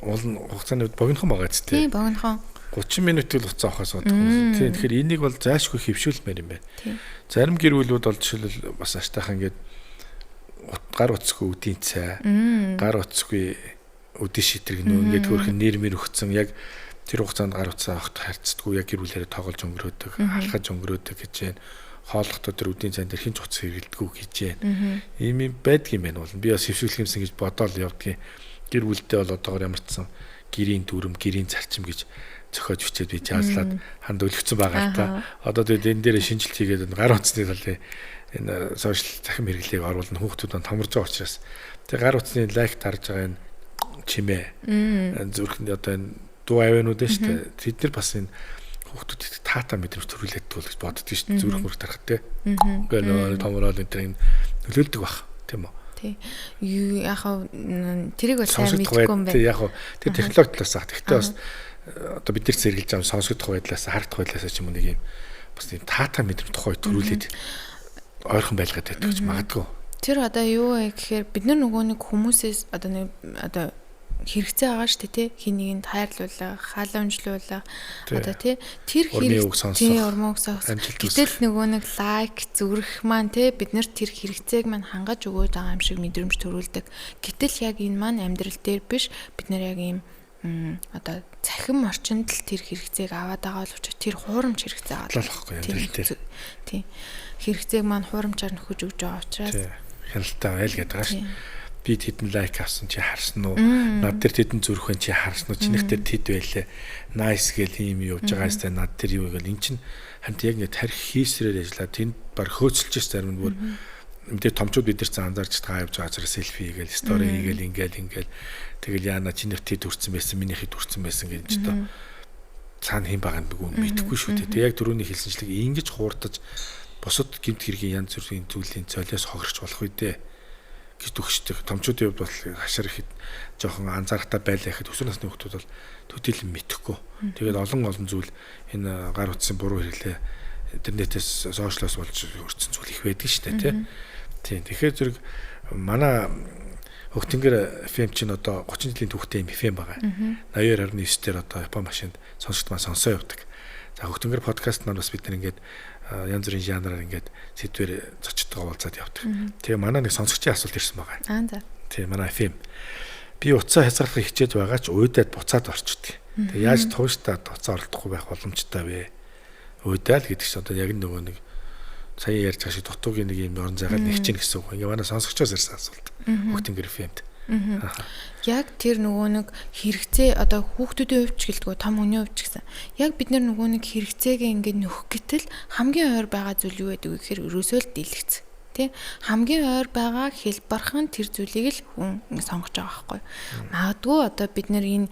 Уул нь хугацааны үед богинохон байгаа ч тийм. Богинохон. 30 минутыг л хугацаа авахаас бодох юм. Тийм. Тэгэхээр энийг бол зайлшгүй хэвшүүлмээр юм байна. Зарим гэр бүлүүд бол жишээлбэл бас аштайхан ингээд гар утсгүй үдийн цай, гар утсгүй Үдэн шитрэг нөө ингээд хөөрхөн нэр мэр өгцөн яг тэр хугацаанд гар утсаа огт харьцдаггүй яг гэр бүлээрээ тоглож өнгөрөөдөг, алхаж өнгөрөөдөг гэж байна. Хооллохдоо тэр үдийн цан дээр хин ч утас хэрэглэдэггүй гэж байна. Ийм юм байдгийн байна бол би бас хэвшүүлэх юмсан гэж бодоол явдгийн. Гэр бүлдээ бол одоогор ямар ч сан гэрийн дүрм, гэрийн зарчим гэж зохиож бичээд би жаазлаад ханд өлгцэн байгаа л та. Одоо тэгээд энэ дээр шинжилт хийгээд гар утасны талын энэ сошиал захим хэрэглээг оруулна хүүхдүүд нь томорж байгаа учраас тэг гар утасны лайк дарж байгаа энэ чимээ зүрхэнд одоо энэ дуу авианууд нь шүү дээ. Тэд нар бас энэ хүүхдүүдэд таата мэдрэмж төрүүлээд бол гэж боддөг шүү дээ. Зүрх мөрөх тарах те. Үгүй нөө томорол энэ төр нөлөөлдөг баг тийм үү? Тий. Яг тэрийг бол сайн мэдэхгүй юм байна. Тий яг тэр технологи талаас ах. Тэгтээ бас одоо бид нар зэрэгэлж байгаа сонсогдох байдлаас харагдах байдлаас ч юм уу нэг юм бас тийм таата мэдрэмж тухай төрүүлээд ойрхон байлгаад байдаг гэж магадгүй. Тэр одоо юу вэ гэхээр бид нар нөгөө нэг хүмүүсээс одоо нэг одоо хэрэгцээ байгаа шүү дээ тий хин нэгэнд хайрлуулах, халамжлуулах одоо тий тэр хэрэгцээ урмын үг сонсох. Гэтэл нөгөө нэг лайк зүрх маань тий бид нар тэр хэрэгцээг маань хангаж өгөөд байгаа юм шиг мэдрэмж төрүүлдэг. Гэтэл яг энэ маань амьдрал дээр биш бид нар яг ийм одоо цахим орчинд л тэр хэрэгцээг аваад байгаа боловч тэр хуурамч хэрэгцээ аваад байгаа байхгүй амьдрал дээр. Тий. Хэрэгцээг маань хуурамчаар нөхөж өгч байгаа учраас хяналттай байл гэдэг байгаа шүү. Би тэдэн лайк авсан чи харсан уу? Над дээр тэдэн зүрх хүн чи харсан уу? Чинийх дээр тэд байлээ. Nice гэл ийм явж байгаа сте над дээр юу гэл эн чин хамт яг ингэ тарих хийсрээр ажиллаа. Тэнд баг хөөцөлж ш зарим нь бүр мэдээ томчууд бид нар ч анзаарч байгаа явж байгаа газар селфи хийгээл, стори хийгээл ингээл тэгэл яана чинийх тэд хүрсэн байсан, минийх хэд хүрсэн байсан гэж одоо цаана хэн байгаа нь мэдэхгүй шүү дээ. Тэг яг түрүүний хэлсэнчлэг ингэж хуурдаж бусад гэмт хэргийн янз бүрийн зүйлийн золиос хохирч болох үү дээ гэж төгсдөг. Томчуудын хувьд бол хашир ихэд жоохон анзаарахтай байлаа гэхэд өсвөр насны хүүхдүүд бол төдийлөн мэдэхгүй. Тэгээд олон олон зүйл энэ гар утсын буруу хэрэглээ интернетээс сошиалоос болж өртсөн зүйл их байдаг шүү дээ, тий. Тийм. Тэгэхээр зэрэг манай Хөгтөнгөр FM чинь одоо 30 жилийн түүхтэй юм FM байгаа. 82.9 дээр одоо Япон машинд сонсогч маань сонсоо явдаг. За Хөгтөнгөр подкаст маань бас бид нар ингээд янз бүрийн жанраар ингээд сэдвээр зочдтойгоо уулзаад явдаг. Тэгээ манай нэг сонсогчийн асуулт ирсэн байгаа. Аа за. Тэгээ манай FM. Би утсаа хязгаарлахыг хичээж байгаа ч уйдаад буцаад орчдөг. Тэгээ яаж тууштай утсаа оролдохгүй байх боломжтой вэ? Уйдаал гэдэг чинь одоо яг нөгөө нэг сая ярьж байгаа шиг дутуугийн нэг юм орон зайгаар нэгч гин гэсэн үг. Ингээ манай сонсогчоос ирсэн асуулт. Хөгтөнгөр FM-д. Яг тэр нөгөө нэг хэрэгцээ одоо хүүхдүүдийн хувьд ч гэлтгүү том хүний хувьд ч гэсэн яг бид нар нөгөө нэг хэрэгцээгээ ингээд нөхөх гэтэл хамгийн ойр байгаа зүйл юу гэдэг вэ гэхээр ерөөсөө л дэлгэц. Тэ хамгийн ойр байгаа хэлбархан тэр зүйлийг л хүн сонгож байгаа байхгүй. Магадгүй одоо бид нар энэ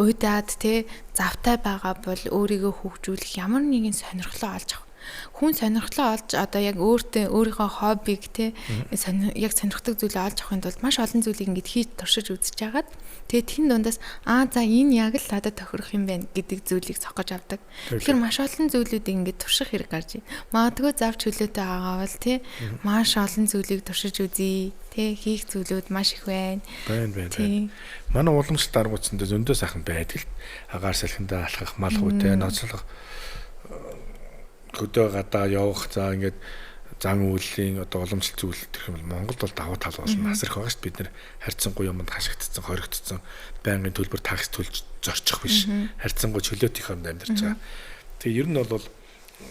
уйдаад тэ завтай байгаа бол өөрийгөө хөгжүүлэх ямар нэгэн сонирхлоо олж авах. Хүн сонирхлоо олж одоо яг өөртөө өөрийнхөө хоббиг те яг сонирхдаг зүйлээ олж авахын тулд маш олон зүйлийг ингээд хийж туршиж үзэж хагаад тэгээд тэн дундаас аа за энэ яг л надад тохирох юм байна гэдэг зүйлийг сонгож авдаг. Тэгэхээр маш олон зүйлүүдийг ингээд турших хэрэг гарч байна. Магадгүй зав чөлөөтэй байгаа бол те маш олон зүйлийг туршиж үзье. Тэ хийх зүйлүүд маш их байна. Байна. Манай уламжлалт аргуудсанд зөндөө сайхан байдаг л агаар салхиндаа алхах, мал хүйтэй ноцлох хөдөө гадаа явах за ингээд зан үйлийн одоо уламжлалт зүйл гэх юм бол Монголд бол давуу тал болно. Асар их байгаа шүү дээ. Бид нэр харьцангуй юмд хашигдсан, хоригдсон, байнгын төлбөр такс төлж зорчих биш. Харьцангуй чөлөөт их оронд амьдарч байгаа. Тэгээ ер нь бол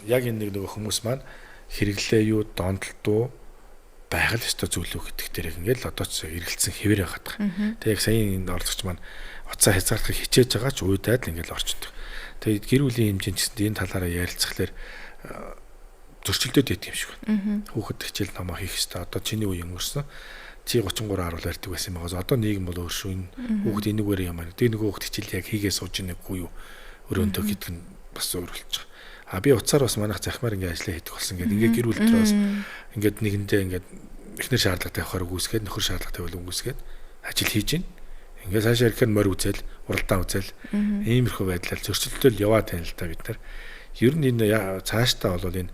яг энэ нэг нөгөө хүмүүс маань хэрэглээ юу, донтолт уу байгаль ёстой зүйл үү гэдэг дээр ингээд л одоо ч эргэлцсэн хэвээр байгаад байгаа. Тэгээ яг сая энэ оролцогч маань утсаа хязгаарлахыг хичээж байгаа ч уйдаад л ингээд орчдөг. Тэгээ гэр бүлийн хэмжээнд ч гэсэн энэ талаараа ярилцахлаар зөрчилдөд байдаг юм шиг байна. Хүүхэд хичээл номоо хийх ёстой. Одоо чиний үе өнгөрсөн. Чи 33 харуул барьдаг байсан юм байгаа. Одоо нийгэм бол өөр шүү. Энэ хүүхэд энэгээр юм аа. Тэгээ нөгөө хүүхэд хичээл яг хийгээ сууж ийнэгүй юу? Өрөөндөө гэдэг нь бас өөр болчих. А би утсаар бас манайх захимаар ингээ ажиллаа хийдэг болсон гэдэг. Ингээ гэр бүл дээр бас ингээд нэгэндээ ингээд эхнэр шаардлага тавихаар үгүйсгээд нөхөр шаардлага тавиал үгүйсгээд ажил хийж гин. Ингээ цаашаа ирэхээр морь үзэл, уралдаан үзэл иймэрхүү байдлаар зөрчилдөөл яваад байна л да бид нар. Ер нь энэ цаашдаа бол энэ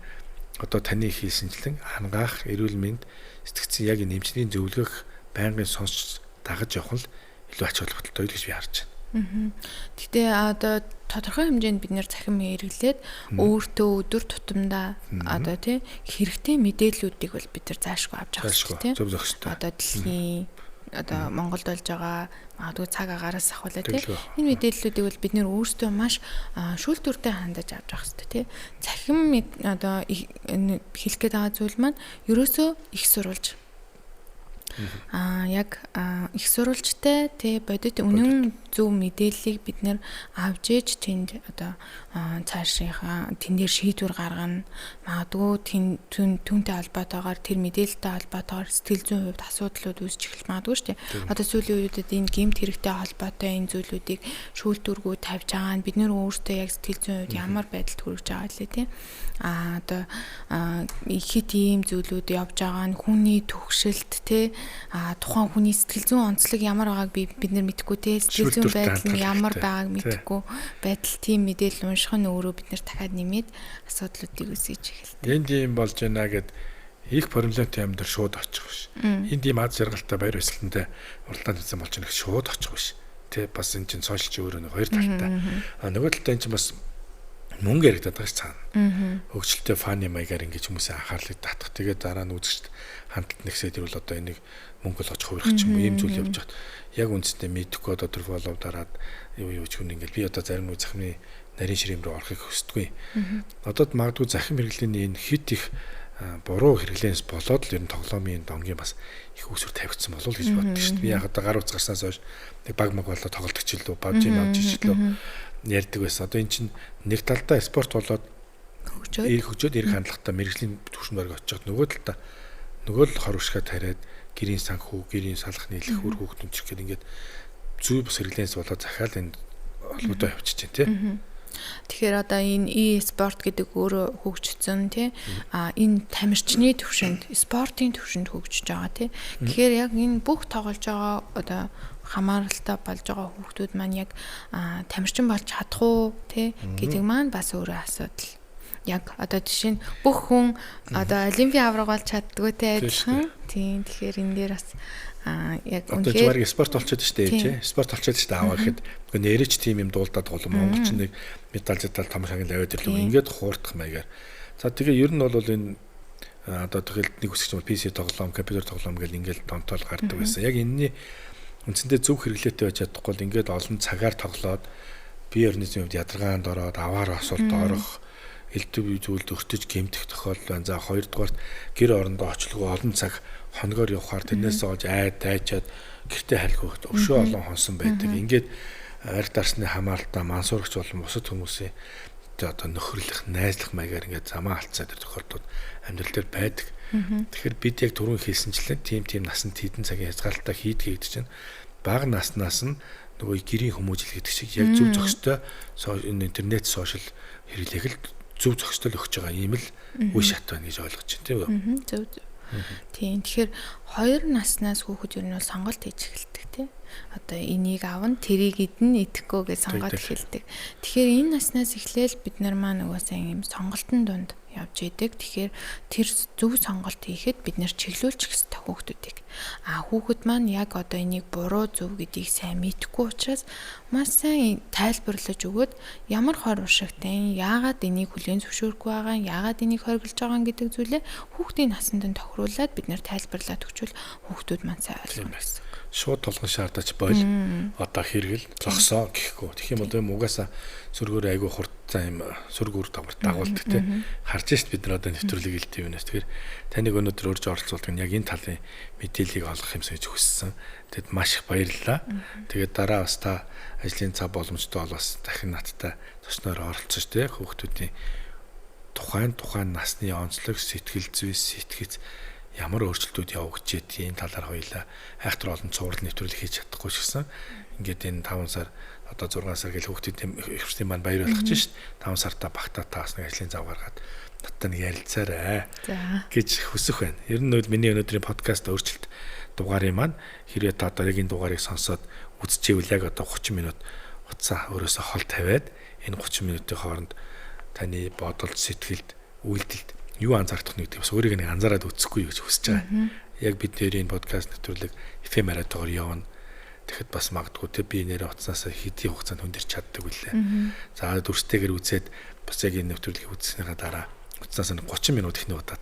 одоо таны хийсэнчлэн хангаах, эрүүл мэнд, сэтгцэн яг энэ эмчний зөвлөгөөх байнгын сонсч дагаж явах нь илүү ач холбогдолтой гэж би харж байна. Гэтэ одоо тодорхой хэмжээнд бид нэр цахим хэрэглээд өөртөө өдөр тутамдаа одоо тий хэрэгтэй мэдээллүүдийг бол бид нар заашгүй авч явах хэрэгтэй тий. Одоо дэлхийн одоо Монголд болж байгаа магадгүй цаг агаараас ахуулаа тий. Энэ мэдээллүүдийг бол бид нэр өөрсдөө маш шүүлтүүртэй хандаж авч явах хэрэгтэй тий. Цахим одоо хэлэх гээд байгаа зүйл маань ерөөсөө их сурвалж яг их сурвалжтай тий бодит үнэн зөв мэдээллийг бид нэр авч ээж тэнд одоо цаашийнхаа тэн дээр шийдвэр гаргана. Магадгүй түүнтэй холбоотойгоор тэр мэдээлэлтэй холбоотойгоор сэтгэл зүйн хувьд асуудлууд үүсч эхэлж магадгүй шүү дээ. Одоо сүүлийн үеүүдэд энэ гэмт хэрэгтэй холбоотой энэ зүйлүүдийг шүүлтүүргүү тавьж байгаа нь бид нэр өөрсдөө яг сэтгэл зүйн хувьд ямар байдалд хүрэж байгаа лээ тий. Одоо хит ийм зүйлүүд явж байгаа нь хүний түгшилт тий тухайн хүний сэтгэл зүйн онцлог ямар байгааг бид нэр мэдэхгүй тий. Сэтгэл зүйн байдал нь ямар байгааг мэдэхгүй байдал тийм мэдээлэл унших нь өөрөө бид нэр дахиад нэмээд асуудлуудыг үүсгэж эхэлдэг. Энд ийм болж байна гэд их проблемтай амьдрал шууд очих биш. Энд ийм аз жаргалтай баяр баясгалантай уралдаан тэмцээн болж байна гэж шууд очих биш. Тэ бас энэ чинь сошиал чи өөрөө нэг хоёр талтай. Нөгөө талдаа энэ чинь бас мөнгө яригдаад байгаа ш цаана. Хөгжилтэй фаны маягаар ингэж хүмүүсийн анхаарлыг татах. Тэгээд дараа нь үзэгчд хандлт нэгсээд ирвэл одоо энийг мөнгө олгож хувирах ч юм уу ийм зүйл явж хат. Яг үндсэндээ мэдэхгүй одоо тэр фоллоу дараад юу ч хүн ингээл би одоо зарим үе захимны нарийн ширээн рүү орохыг хүсдэггүй. Одоо магадгүй захим хэрэглээний энэ хит их буруу хэрэглээнээс болоод л ер нь тоглоомын донгийн бас их үүсвэр тавигдсан болов уу гэж боддог шүү дээ. Би яг одоо гар утас гарснаас хойш нэг баг маг болоо тоглодог ч илүү, PUBG мавж ч илүү ярьдаг байсан. Одоо эн чинь нэг талдаа спорт болоод хөгжөөд эрг хандлагатай мэрэгжлийн түвшинд бараг очиход нөгөө талдаа нөгөө л хорвшгаа тариад гэрийн санхүү, гэрийн салах нийлэх үр хүүхдэн ч гэхэд ингээд зүй бус хэрэглээнээс болоод захиал энэ холбоотой явчихж байна тий. Тэгэхээр одоо энэ e-спорт гэдэг өөрөө хөгжсөн тий. Энэ тамирчны төвшөнд, спортын төвшөнд хөгжиж байгаа тий. Тэгэхээр яг энэ бүх тоглож байгаа одоо хамааралтай болж байгаа хүүхдүүд маань яг тамирчин болж чадах уу тий гэдэг маань бас өөрөө асуудал. Яг одоо жишээ нь бүх хүн одоо олимпийн аварга болж чаддгүй те адилхан. Тийм тэгэхээр энэ дээр бас яг үнэхээр одоо спорт болчиход шүү дээ тий. Спорт болчиход шүү дээ аваа гэхэд нөгөө нэрэж тим юм дуулдаад болон Монгол ч нэг медаль зэдал том шагнал аваад ирлээ. Ингээд хуурдах маягаар. За тэгээ ер нь бол энэ одоо тэгэл нэг үсгч юм PC тоглоом, компьютер тоглоом гэл ингээд донтол гардаг байсан. Яг энэний үндсэндээ зөв хэрэглээтэй байж чадахгүй бол ингээд олон цагаар тоглоод бие организмын хувьд ядаргаанд ороод аваар асуулт орох элдв зүйлд өртөж гэмтэх тохиолдол байна. За хоёрдугаарт гэр орондоо очлого олон цаг хоногоор явхаар тэрнээс олж айд тайчаад гэртээ хальгүй өшөө олон хонсон байдаг. Ингээд арх дарсны хамааралтай мансуурагч болон бусад хүмүүсийн одоо нөхөрлөх, найзлах маягаар ингээд замаа алдсаа тэр тохиолдлууд амьдрал дээр байдаг. Тэгэхээр бид яг түрүүн хэлсэнчлэн тийм насанд хэдэн цагийн хязгаарлалтаа хийдгээ гэдэг чинь бага наснаас нь нөгөө гэрийн хүмүүжил гэдэг шиг яг зөв зохистой энэ интернет сошиал хэрэглээх л зөв зохистой л өгч байгаа ийм л үе шат байна гэж ойлгож байна тийм үү? Зөв зөв. Тийм. Тэгэхээр 2 наснаас хүүхэд ер нь бол сонголт хийж эхэлдэг тийм. Одоо энийг авна, тэрийг идэнэ, идэхгүй гэж сонгоод эхэлдэг. Тэгэхээр энэ наснаас эхлээл бид нар маань угаасаа ийм сонголтын дунд явж идэг. Тэгэхээр тэр зөв сонголт хийхэд бид нэр чиглүүлчих ёстой хүүхдүүдийг. Хүүхэд маань яг одоо энийг буруу зөв гэдгийг сайн мэдэхгүй учраас маш сайн тайлбарлаж өгөөд ямар хор уршигтай, яагаад энийг хүлээн зөвшөөрөхгүй байгаа, яагаад энийг хориглож байгаа гэдэг зүйлээ хүүхдийн насанд нь тохируулаад бид нэр тайлбарлаад өгчвөл хүүхдүүд маань сайн ойлгоно гэсэн. Шууд толгон шаардаж боль одоо хэрэгэл зогсоо гэхгүй. Тэгэх юм бол юм угаасаа сөргөөр айгүй хурдсан юм сөрөг үр дагавар дагуулдаг те. Харж шít бид нар одоо нэвтрүүлэг илт юм байна. Тэгэхээр таныг өнөөдөр урьж оролцуулдаг нь яг энэ талын мэдээллийг олгох юмсан гэж хүссэн. Тэгэд маш их баярлалаа. Тэгээд дараа бас та ажлын цаг боломжтой бол бас дахин надтай зочноор оролцож те хүүхдүүдийн тухайн насны онцлог сэтгэл зүй сэтгэц ямар өөрчлөлтүүд явагдаж ийм талаар хоёлаа айхтар олон цуврал нэвтрүүлэг хийж чадахгүй ч гэсэн ингээд энэ 5 сар одоо 6 сар гэл хүүхдүүдийн ихвчлийн маань баяр болох чинь шүү дээ. 5 сартаа багтаа таас нэг ажлын зав гаргаад надтай нэг ярилцаарай гэж хүсэх байна. Ер нь бол миний өнөөдрийн подкаст өөрчлөлт дугаарын маань хэрвээ та одоо яг энэ дугаарыг сонсоод үзчихвэл яг одоо 30 минут утсаа өөрөөсөө хол тавиад энэ 30 минутын хооронд таны бодолд, сэтгэлд, үйлдэлд юу анзаардах нь гэдэг бас өөрийг нэг анзаараад үзэхгүй гэж хүсэж байгаа. Яг бид нэрийн подкаст нэвтрүүлэг FM радиогоор явна. Тэгэхэд бас магадгүй те би нэрээ утсаасаа хэдийн хугацаанд хүн дээр чаддаг үлээ. За дүрстэйгэр үзээд бас яг энэ нэвтрүүлгийг үзснийхаа дараа утсаасаа 30 минут ихний удаад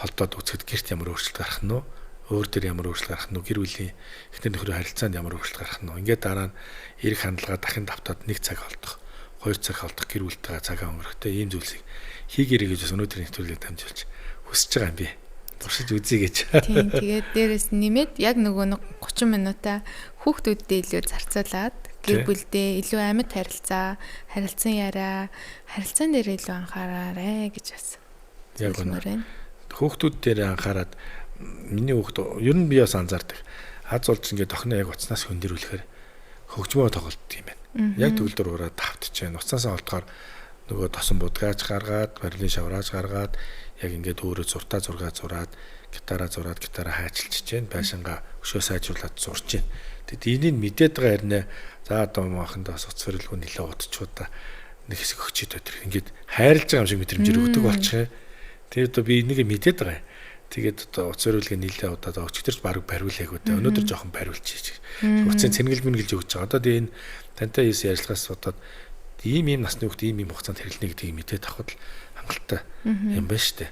холдоод үзэхэд гэрт ямар өөрчлөлт гарах нь вэ? Өөр дээр ямар өөрчлөлт гарах нь, гэр бүлийн эхнэр нөхрийн харилцаанд ямар өөрчлөлт гарах нь. Ингээд дараа нь эрэг хандлага дахин давтаад 1 цаг олдох, 2 цаг олдох гэр бүлтэйгээ цагаа өнгөрөхтэй ийм зүйлсийг хийгээрэй гэж бас өнөөдрийн нэвтрүүлгийг дамжуулж хүсэж байгаа юм би. Туршиж үзье гэж. Тийм, тэгээд дээрэс нэмээд яг нөгөө нэг 30 минутаа хүүхдүүддээ илүү зарцуулаад гэр бүлдээ илүү амьд харилцаа, харилцан яриа, харилцаан дээр илүү анхаараарай гэж бас яг үнэ. Хүүхдүүд дээр анхаарад миний хүүхд ер нь би бас анзаардаг. Аз болж ингээд охиноо яг уцнаас хөндөрүүлэхээр хөгжмөө тоглолтдог юм байна. Яг төгөлдөр ураад тавтчих байна. Уцнаасаа олдохоор нөгөө тосон будгааж гаргаад, барилын шаврааж гаргаад яг ингээд өөрөө зуртаа зургаа зураад, гитараа зураад, гитараа хайчилж чинь байшингаа өшөө сайжруулад зурж чинь. Тэгэд энийг мэдээд байгаа хэрнээ за одоо мааханд бас уц барилгүй нэлээ удчуудаа нэг хэсэг өгчээд өдр ингээд хайрлаж байгаа юм шиг мэдрэмжээр өгдөг болчих. Тэгээд одоо би энийг мэдээд байгаа юм. Тэгээд одоо уц бариулгаа нэлээ удаад өчигдөрч баг бариулаагүй дээ. Өнөөдөр жоохон бариулчих. Уцын цэнгэл мэнгэлж өгч байгаа. Одоо тэгээд энэ тантай хийсэн ярилцлагаас бодоод ийм насны хүүхд ийм хугацаанд хэрэглэнэ гэдгийг мэдээд авахд л хангалттай юм байна шүү дээ.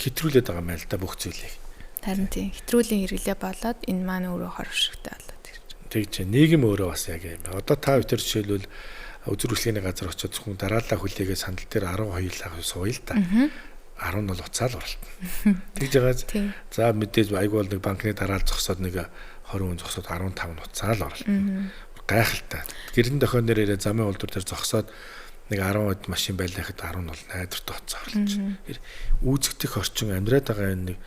Хэтрүүлээд байгаа юм л да бүх зүйлийг. Харин тийм хэтрүүлийн хэрэглээ болоод энэ маань өөрөө хоровшигтай болоод ирж байгаа. Тэгж нийгэм өөрөө бас яг юм. Одоо та бүхэн жишээлбэл үзүр хүлгээний газар очиод зөвхөн дараалал хүлээгээ сандал дээр 12 лаа сууя л да. 10 бол уцаал уралтна. Тэгж байгаас за мэдээж айгүй бол нэг банкны дараал зогсоод нэг 20 хүн зогсоод 15 нь уцаал оролтно. Гайхалтай. Гэрэн дохион дээр ирээ замын улдур дээр зогсоод нэг 10 хэд машин байлаа гэхэд 10 бол найдвартай уцаа орлож. Тэгэхээр үүсгэх орчин амьдраад байгаа энэ нэг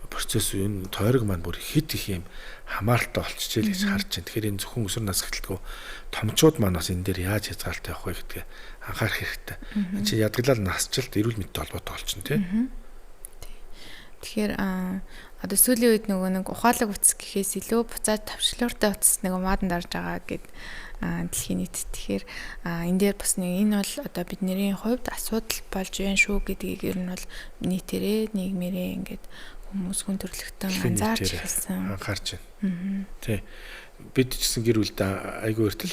процесс энэ тойрог маань бүр хэд их юм хамааралтай болчихжээ л гэж харж байна. Тэгэхээр энэ зөвхөн өсвөр нас гэлтгүү томчууд маань бас энэ дээр яаж хязгаарлалтай явах вэ гэдгээ анхаарах хэрэгтэй. Энэ чинь ядгалал насжилт эрүүл мэндтэй холбоотой болчихно тий. Тэгэхээр одоо сүүлийн үед нөгөө нэг ухаалаг утас гэхээс илүү буцаад товчлууртай утас нэг маданд орж байгаа гэд дэлхийн нийт. Тэгэхээр энэ дээр бас нэг энэ бол одоо бидний хувьд асуудал болж байна шүү гэдгийг ер нь бол нийтээрээ нийгмээрээ ингээд хүмүүс хүн төрөлхтөн анзаарч эхэлсэн. Анхаарч байна. Тий. Бид ч гэсэн гэр бүлдээ айгүй эртэл